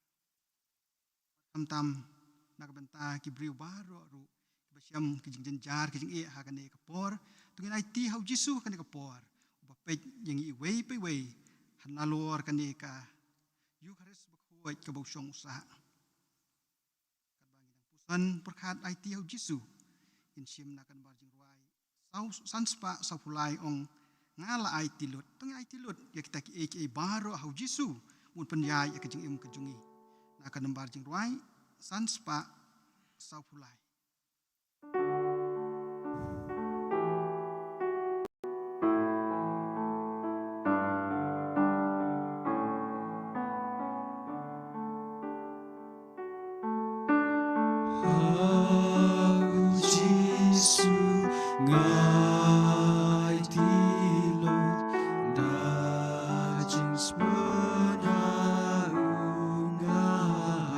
khamtam na ka bynta ki briew baroh ruh kiba shem ki jingjynjar ki jingeh ha kane ka por. To ngin aiti ha u Jisu ha kane ka por, uba peit ïa ngi iwei pa iwei ha nalor kane ka Eukharist bakhuid kaba u shong u sah. Katba ngi dang puson pyrkhat aiti ha u Jisu, ngin shim na ka nombar jingrwai saw, san spah sawphew lai, ong: Nga la aiti lut. To ngin aiti lut ïa kita kiei kiei baroh ha u Jisu, un pynïaid ïa ka jingim ka jong ngi. Na ka nombar jingrwai san spah sawphew lai. Ha u Jisu nga aiti lut, da jingsngewbha nga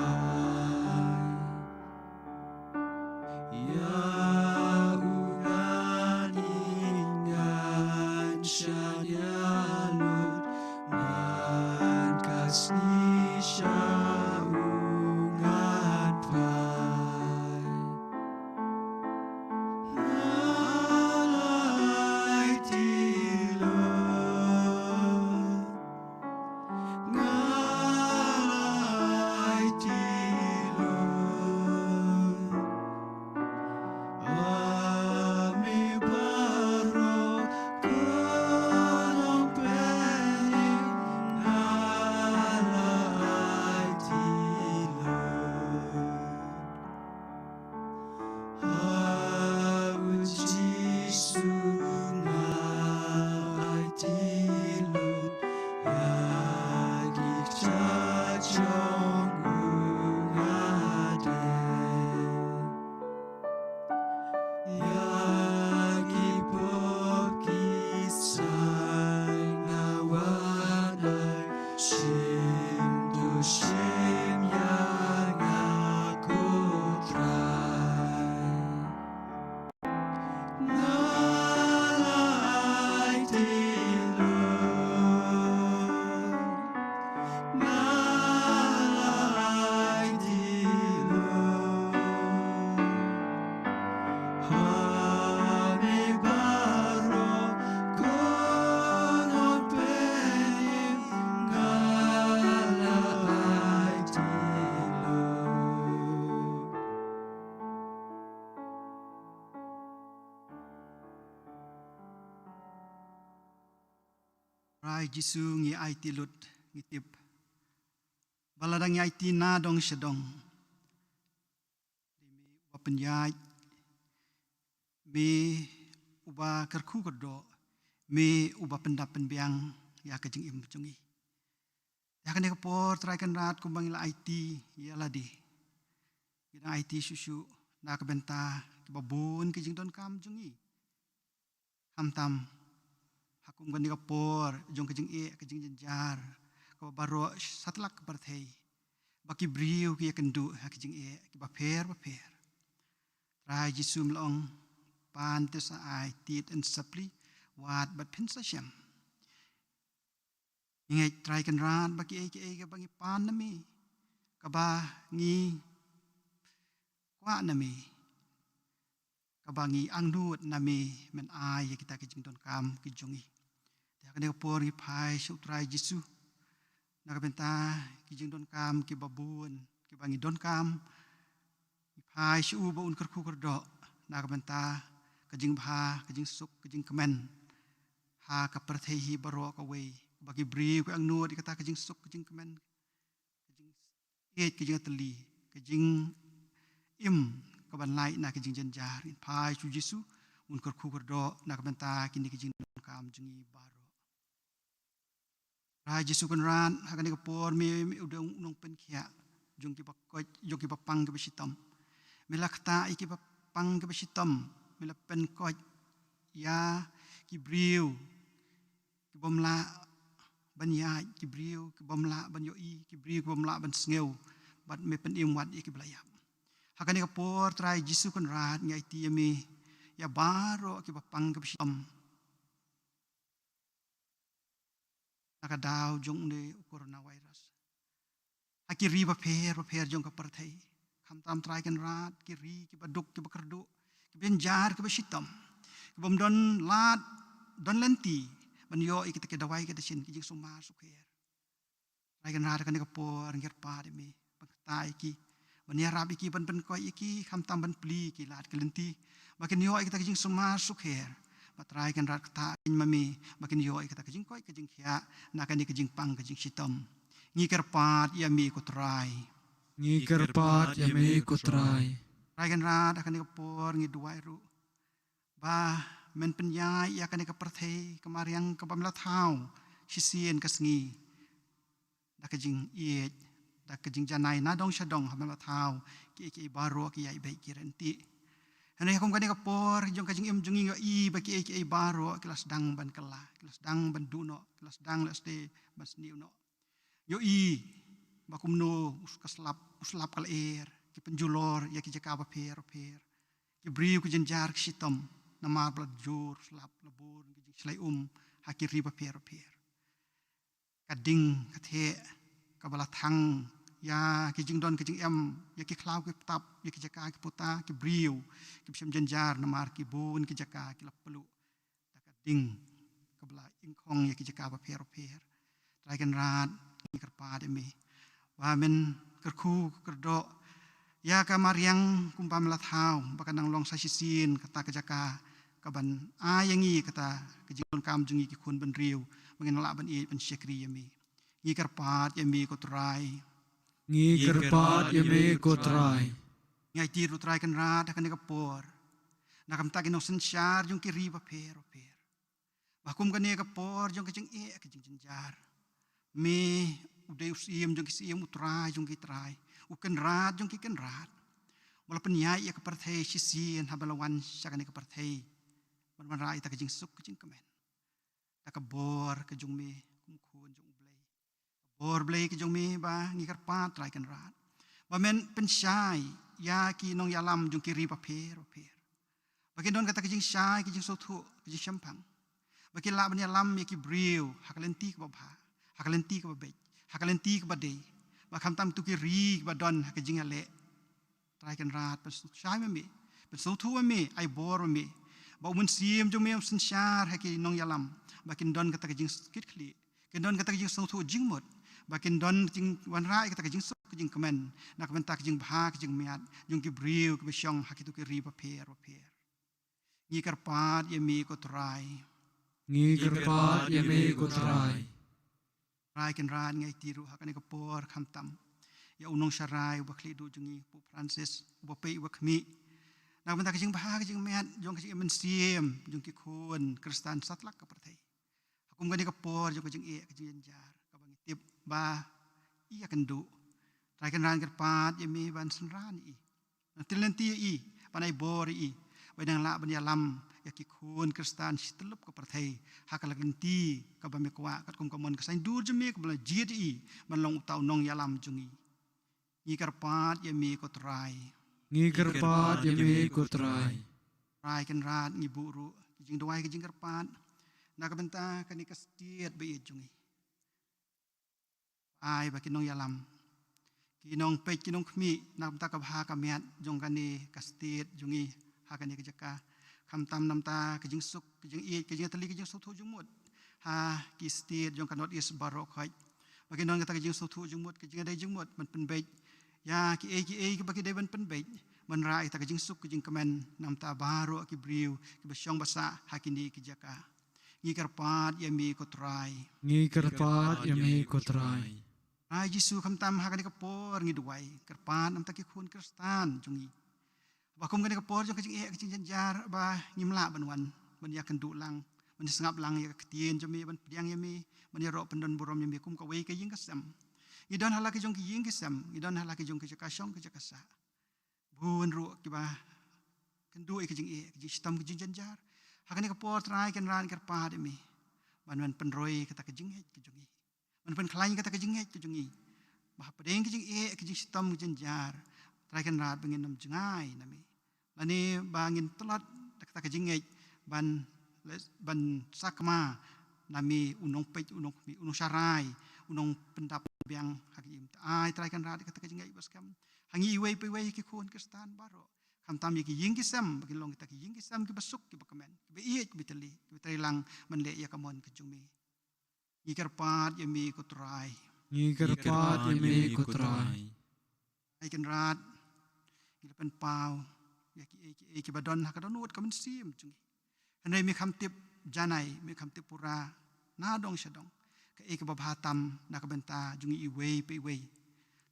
ai. Jisu, ngi aiti lut, ngi tip ba lada ngi aiti na dong sha dong, dei me uba pynïaid, me uba kyrkhu kyrdoh, me uba pyndap pynbiang ïa ka jingim jong ngi. Ïa kane ka por, Trai Kynrad, kumba ngi la aiti ïa lade, ngi dang aiti shuh shuh na ka bynta kiba bun ki jingdonkam jong ngi. Khamtam ha kum kane ka por jong ka jingeh, ka jingjynjar kaba baroh satlak ka pyrthei, ba ki briew ki ïakynduh ha ki jingeh kiba pher ba pher. Trai Jisu, me la ong, pan te sa ai, tied yn sa plie, wad bad phin sa shem. Ngi ngeit, Trai Kynrad, ba kiei kiei kaba ngi pan na me, kaba ngi kwah na me, kaba ngi angnud na me, men ai ïa kita ki jingdonkam ki jong ngi. Te ha kane ka por ngi phai sha u Trai Jisu na ka bynta ki jingdonkam kiba bun kiba ngi donkam. Ngi phai sha u ba un kyrkhu kyrdoh na ka bynta ka jingbha, ka jingsuk, ka jingkmen ha ka pyrthei hi baroh kawei, ba ki briew ki angnud ïa kata ka jingsuk, ka jingkmen, ka jingïeit, ka jingïatylli, ka jingim kaban lait na ka jingjynjar. Ngi phai sha u Jisu, un kyrkhu kyrdoh na ka bynta kine ki jingdonkam jong ngi baroh. Trai Jisu Kynrad, ha kane ka por me, me u dei u nongpynkhiah jong kiba koit, jong kiba pang kiba shitom. Me la ktah ïa kiba pang kiba shitom, me la pynkoit ïa ki briew kibym lah ban ïaid, ki briew kibym lah ban ïohi, ki briew kibym lah ban sngew, bad me pynim wat ïa kiba la ïap. Ha kane ka por, Trai Jisu Kynrad, ngi aiti ïa me ïa baroh kiba pang kiba shitom na ka daw jong une u coronavirus ha ki ri bapher bapher jong ka pyrthei. Khamtam, Trai Kynrad, ki ri kiba duk, kiba kyrduh, kiba jynjar, kiba shitom, kibym don lad don lynti ban ïoh ïa kita ki dawai, kita ki jaiñ, ki jingsumar sukher. Trai Kynrad, ha kane ka por ngi kyrpad ïa me ban ktah ïa ki, ban ïarap ïa ki, ban pynkoit ïa ki, khamtam ban plie ïa ki lad ki lynti, ba kin ïoh ïa kita ki jingsumar sukher. Bad Trai Kynrad, ktah ïa me ma me ba kin ïoh ïa kita ki jingkoit ki jingkhiah na kane ka jingpang ka jingshitom. Ngi kyrpad ïa me, ko Trai. Ngi kyrpad ïa me, ko Trai. Trai Kynrad, ha kane ka por ngi duwai ruh ba men pynïaid ïa kane ka pyrthei ka mariang kaba me la thaw shisien ka sngi da ka jingïeit, da ka jingjanai na dong sha dong, ha ba me la thaw kiei kiei baroh ki ïaid beit, ki ryntih. Hynrei ha kum kane ka por jong ka jingim jong ngi, ngi ïohi ba kiei kiei baroh ki la sdang ban kylla, ki la sdang ban duh noh, ki la sdang lehse ban sniew noh. Ngi ïohi ba kumno u ka slap, u slap ka lyer, ki pynjulor ïa ki jaka bapher bapher. Ki briew ki jynjar ki shitom namar ba la jur slap, la bun ki jingshlei um ha ki ri bapher bapher. Ka ding ka theh kaba la thang ïa ki jingdon ki jingem, ïa ki khlaw ki btap, ïa ki jaka ki puta, ki briew kiba shem jynjar namar ki bun ki jaka ki la pylluh da ka ding kaba la ingkhong ïa ki jaka bapher bapher. Trai Kynrad, ngi kyrpad ïa me ba men kyrkhu kyrdoh ïa ka mariang kumba me la thaw, ba kan nang long sa shisien kata ka jaka kaban ai ïa ngi, kata ka jingdonkam jong ngi ki khun bynriew, ba ngin lah ban ïeit ban shakri ïa me. Ngi kyrpad ïa me, ko Trai. Ngi kyrpad ïa me, ko Trai. Ngi aiti ruh, Trai Kynrad, ha kane ka por na ka bynta ki nongsynshar jong ki ri bapher bapher, ba kum kane ka por jong ka jingeh, ka jingjynjar, me u dei u Syiem jong ki syiem, u Trai jong ki trai, u Kynrad jong ki kynrad, ba la pynïaid ïa ka pyrthei shisien ha ba la wan sha kane ka pyrthei ban wanrah ïa ka jingsuk ka jingkmen. Da ka bor ka jong me kum khun jong U Blei, ka bor Blei ka jong me, ba ngi kyrpad, Trai Kynrad, ba men pynshai ïa ki nongïalam jong ki ri bapher bapher, ba kin don kata ka jingshai, ka jingsngewthuh, ka jingshemphang, ba kin lah ban ïalam ïa ki briew ha ka lynti kaba bha, ha ka lynti kaba beit, ha ka lynti kaba dei, ba khamtam kito ki ri kiba don ha ka jingïaleh. Trai Kynrad, pynsngewthuh ma me, pynsngewthuh ma me, ai bor ma me, ba u Mynsiem jong me un synshar ha ki nongïalam, ba kin don kata ka jingkitkhlieh, kin don kata ka jingsngewthuh jingmut, ba kin don jingwanrah ïa kata ka jingsuk ka jingkmen na ka bynta ka jingbha ka jingmiat jong ki briew kiba shong ha kito ki ri bapher bapher. Ngi kyrpad ïa me, ko Trai. Ngi kyrpad ïa me, ko Trai. Trai Kynrad, ngi aiti ruh ha kane ka por khamtam ïa u nongsharai uba khlieh duh jong ngi, Pope Francis, uba peit uba khmih na ka bynta ka jingbha ka jingmiat jong ka jingim mynsiem jong ki khun Khristan satlak ka pyrthei. Ha kum kane ka por jong ka jingeh ka jingjynjar kaba ngi tip ba i ïakynduh, Trai Kynrad, ngi kyrpad ïa me ban synran ïa i, ban tyllynti ïa i, ban ai bor ïa i, ba i dang lah ban ïalam ïa ki khun Khristan shi tyllup ka pyrthei ha ka lynti kaba me kwah, katkum ka mon ka saiñdur jong me kaba la jied ïa i ban long uta u nongïalam jong ngi. Ngi kyrpad ïa me ko Trai. Ngi kyrpad ïa me ko Trai. Trai Kynrad, ngi buh ruh ki jingduwai ki jingkyrpad na ka bynta kane ka state ba ïeit jong ngi. Ai ba ki nongïalam, ki nongpeit, ki nongkhmih na ka bynta ka bha ka miat jong kane ka state jong ngi ha kane ka jaka, khamtam na ka bynta ka jingsuk, ka jingïeit, ka jingtylli, ka jingsngewthuh jingmut ha ki state jong ka North East baroh khoit, ba kin don kata ka jingsngewthuh jingmut, ka jingïadei jingmut ban pynbeit ïa kiei kiei kiba ki dei ban pynbeit, ban rah ïa kata ka jingsuk ka jingkmen na ka bynta baroh ki briew kiba shong ba sah ha kine ki jaka. Ngi kyrpad ïa me ko Trai. Ngi kyrpad ïa me ko Trai. Trai Jisu, khamtam ha kane ka por ngi duwai, kyrpad na ka bynta ki khun Khristan jong ngi ba kum kane ka por jong ka jingeh ka jingjynjar ba ngim lah ban wan ban ïakynduh lang, ban ïasngap lang ïa ka ktien jong me, ban pdiang ïa me, ban ïaroh pyndon burom ïa me kum kawei ka ïing ka sem. Ngi don ha la ki jong ki ïing ki sem, ngi don ha la ki jong ki jaka shong ki jaka sah. Bun ruh kiba kynduh ïa ka jingeh, ka jingshitom, ka jingjynjar. Ha kane ka por Trai Kynrad, kyrpad ïa me ban, ban pynroi kata ka jingngeit ka jong ngi, ban pynkhlaiñ kata ka jingngeit ka jong ngi, ba hapdeng ka jingeh, ka jingshitom, ka jingjynjar, Trai Kynrad, ba ngin ym jngai na me, lane ba ngin tlot da kata ka jingngeit ban, ban sakma na me, u nongpeit, u nongkhmih, u nongsharai, u nongpyndap pynbiang ha ka jingim. Ai Trai Kynrad kata ka jingngeit ba skhem ha ngi iwei pa iwei ki khun Khristan baroh, khamtam ïa ki ïing ki sem, ba kin long kita ki ïing ki sem kiba suk, kiba kmen, kiba ïeit, kiba tylli, kiba trei lang ban leh ïa ka mon ka jong me. Ngi kyrpad ïa me ko Trai. Ngi kyrpad ïa me ko Trai. Trai Kynrad, ngi la pynpaw ïa kiei kiei kiba don ha ka dohnud ka mynsiem jong ngi. Hynrei me kham tip janai, me kham tip pura na dong sha dong kaei kaba bha tam na ka bynta jong ngi iwei pa iwei.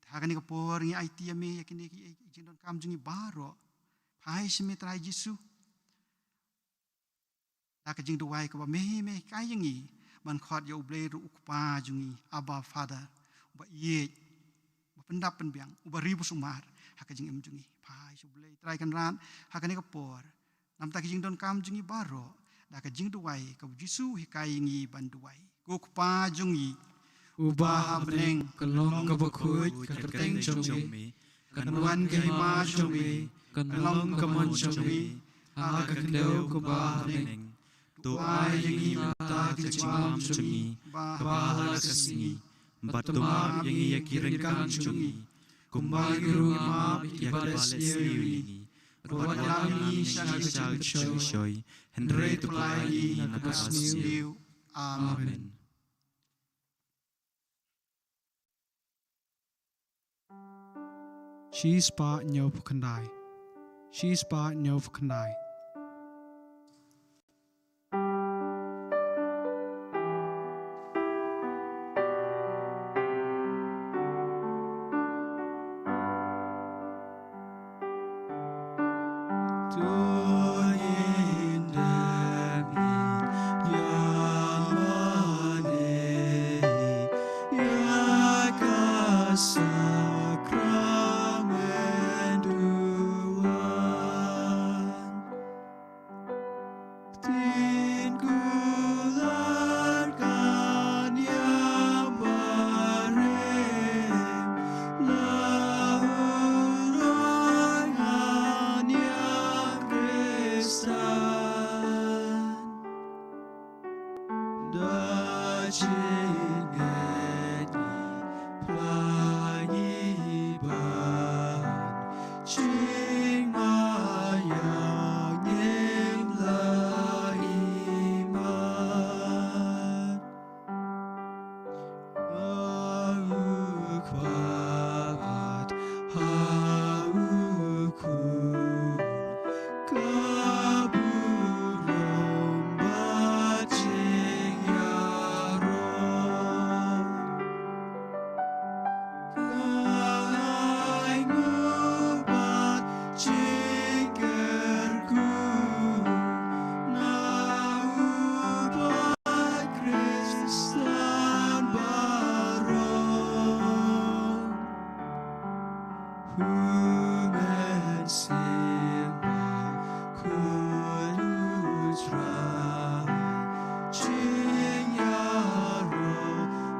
Te ha kane ka por ngi aiti ïa me ïa kine kiei ki jingdonkam jong ngi baroh. Phai sha me Trai Jisu da ka jingduwai kaba me hi me hikai ïa ngi ban khot ïa U Blei ruh u Kpa jong ngi, Abba Father, uba ïeit, uba pyndap pynbiang, uba ri ba sumar ha ka jingim jong ngi. Phai sha U Blei Trai Kynrad ha kane ka por, na ka bynta ki jingdonkam jong ngi baroh, da ka jingduwai kaba U Jisu u hikai ïa ngi ban duwai. Ko Kpa jong ngi uba ha bneng, kan long kaba khuid ka kyrteng jong me, kan wan ka hima jong me, kan long ka mon jong me ha ka khyndew kumba ha bneng. To ai ïa ngi mynta ka jingbam jong ngi ba ha la ka sngi, bad to map ïa ngi ïa ki ryngkang jong ngi, kumba ngi ruh ngi map ïa kiba la sniew ïa ngi. Ruh wat lam ïa ngi sha ka jingpynshoi, hynrei to pynlait ïa ngi na ka sniew. Amen. Shispah hynñiewphew khyndai. Shispah hynñiewphew khyndai. Mynsiem Bakhuid U Trai, jingïaroh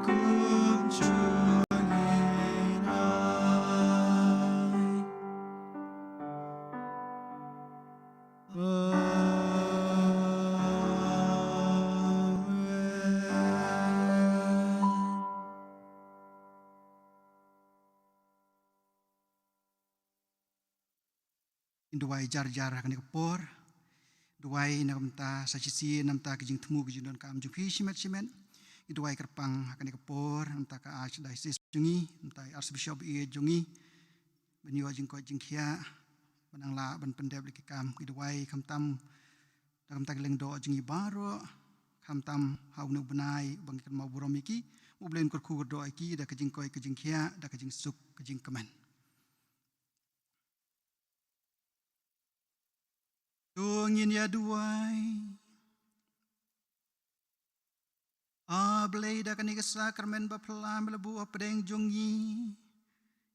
kumjuh ngin ai. Amen. Ngin duwai jar jar ha kane ka por. Duwai na ka bynta sa shisien na ka bynta ka jingthmu ka jingdonkam jong phi shimet shimet. Ngin duwai kyrpang ha kane ka por na ka bynta ka Archdiocese jong ngi, na ka bynta i Archbishop ïeit jong ngi, ban ïoh jingkoit jingkhiah, ban nang lah ban pyndep ïa ki kam. Ngin duwai khamtam na ka bynta ki lyngdoh jong ngi baroh, khamtam ha une u bnai ba ngi kynmaw burom ïa ki. U Blei un kyrkhu kyrdoh ïa ki da ka jingkoit ka jingkhiah, da ka jingsuk ka jingkmen. To ngin ïa duwai. A Blei, da kane ka sakramen bapla me la buh hapdeng jong ngi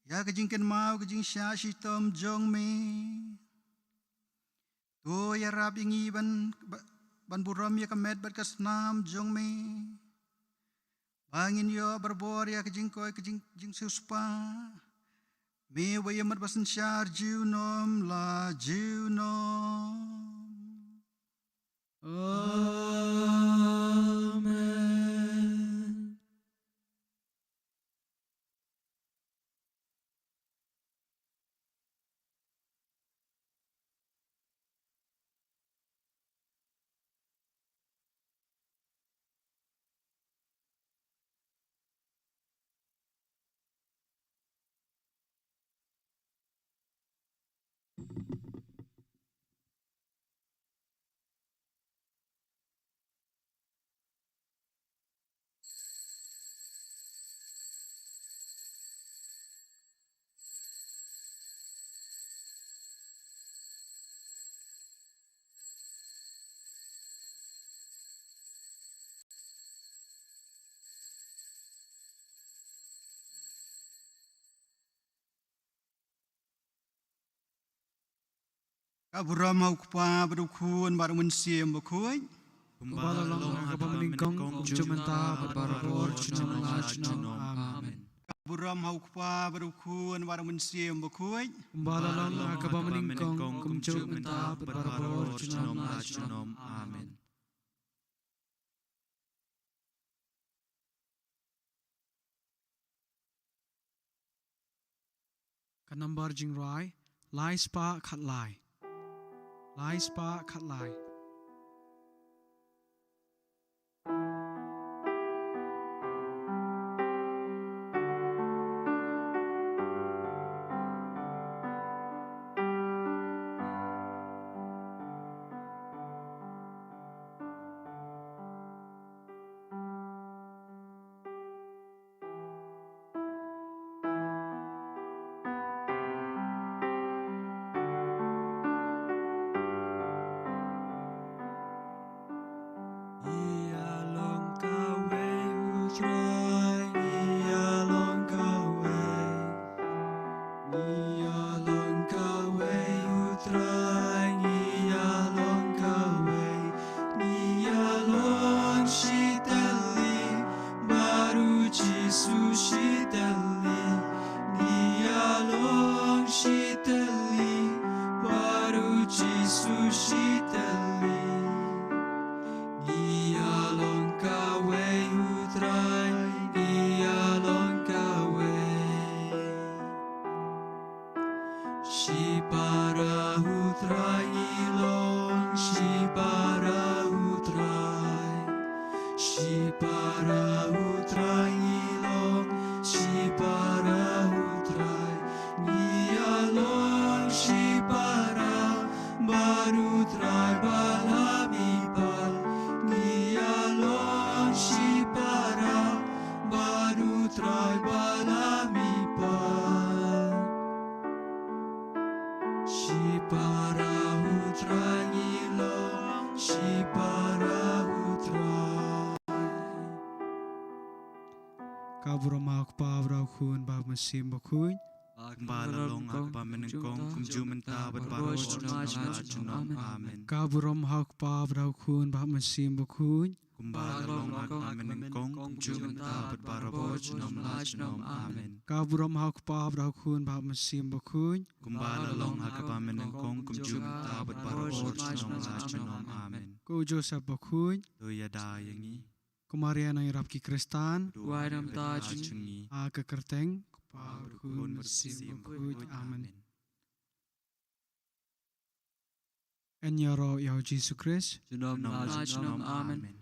ïa ka jingkynmaw ka jingshah shitom jong me. To ïarap ïa ngi ban, ban burom ïa ka met bad ka snam jong me, ba ngin ïoh barabor ïa ka jingkoit ka jing, jingsiewspah. Me uba ïa mat ba synshar junom la junom. Amen. Ka burom ha u Kpa bad u Khun bad u Mynsiem Bakhuid. Kumba la long ha kaba mynnyngkong, kumjuh mynta bad barabor junom la junom. Amen. Ka burom ha u Kpa bad u Khun bad u Mynsiem Bakhuid. Kumba la long ha kaba mynnyngkong, kumjuh mynta bad barabor junom la junom. Amen. Ka nambar jingrwai, lai spah khatlai. Lai spah khatlai. Ïalong kawei U Trai, ïalong kawei. Ngi ïalong kawei U Trai, ngi ïalong kawei, ngi ïalong shitylli bad U Jisu shitylli, ngi ïalong shitylli bad U Jisu shitylli. Ngi ïalong kawei U Trai, ngi ïalong kawei. Shipara U Trai ngi long, shipara U Trai. Shipara U Trai ngi long, shipara U Trai. Ngi ïalong shipara bad U Trai ba la mihpat. Ngi ïalong shipara bad U Trai ba la mihpat. Shipara U Trai ngi long, shipara U Trai. Ka burom ha u Kpa bad ha u Khun bad ha u Mynsiem Bakhuid. Kumba la long ha kaba mynnyngkong, kumjuh mynta bad baroh junom la junom. Amen. Ka burom ha u Kpa bad ha u Khun bad ha u Mynsiem Bakhuid. Kumba la long ha kaba mynnyngkong, kumjuh mynta bad baroh junom la junom. Amen. Ka burom ha u Kpa bad ha u Khun bad ha u Mynsiem Bakhuid. Kumba la long ha kaba mynnyngkong, kumjuh mynta bad baroh junom la junom. Amen. Ko Joseph Bakhuid, to ïada ïa ngi. Ko Maria nongïarap ki Khristan, duwai namar ka jong ngi. Ha ka kyrteng Kpa, Khun, Mynsiem Bakhuid. Amen. Yn ïaroh ïa u Jisu Khrist. Junom la junom. Amen.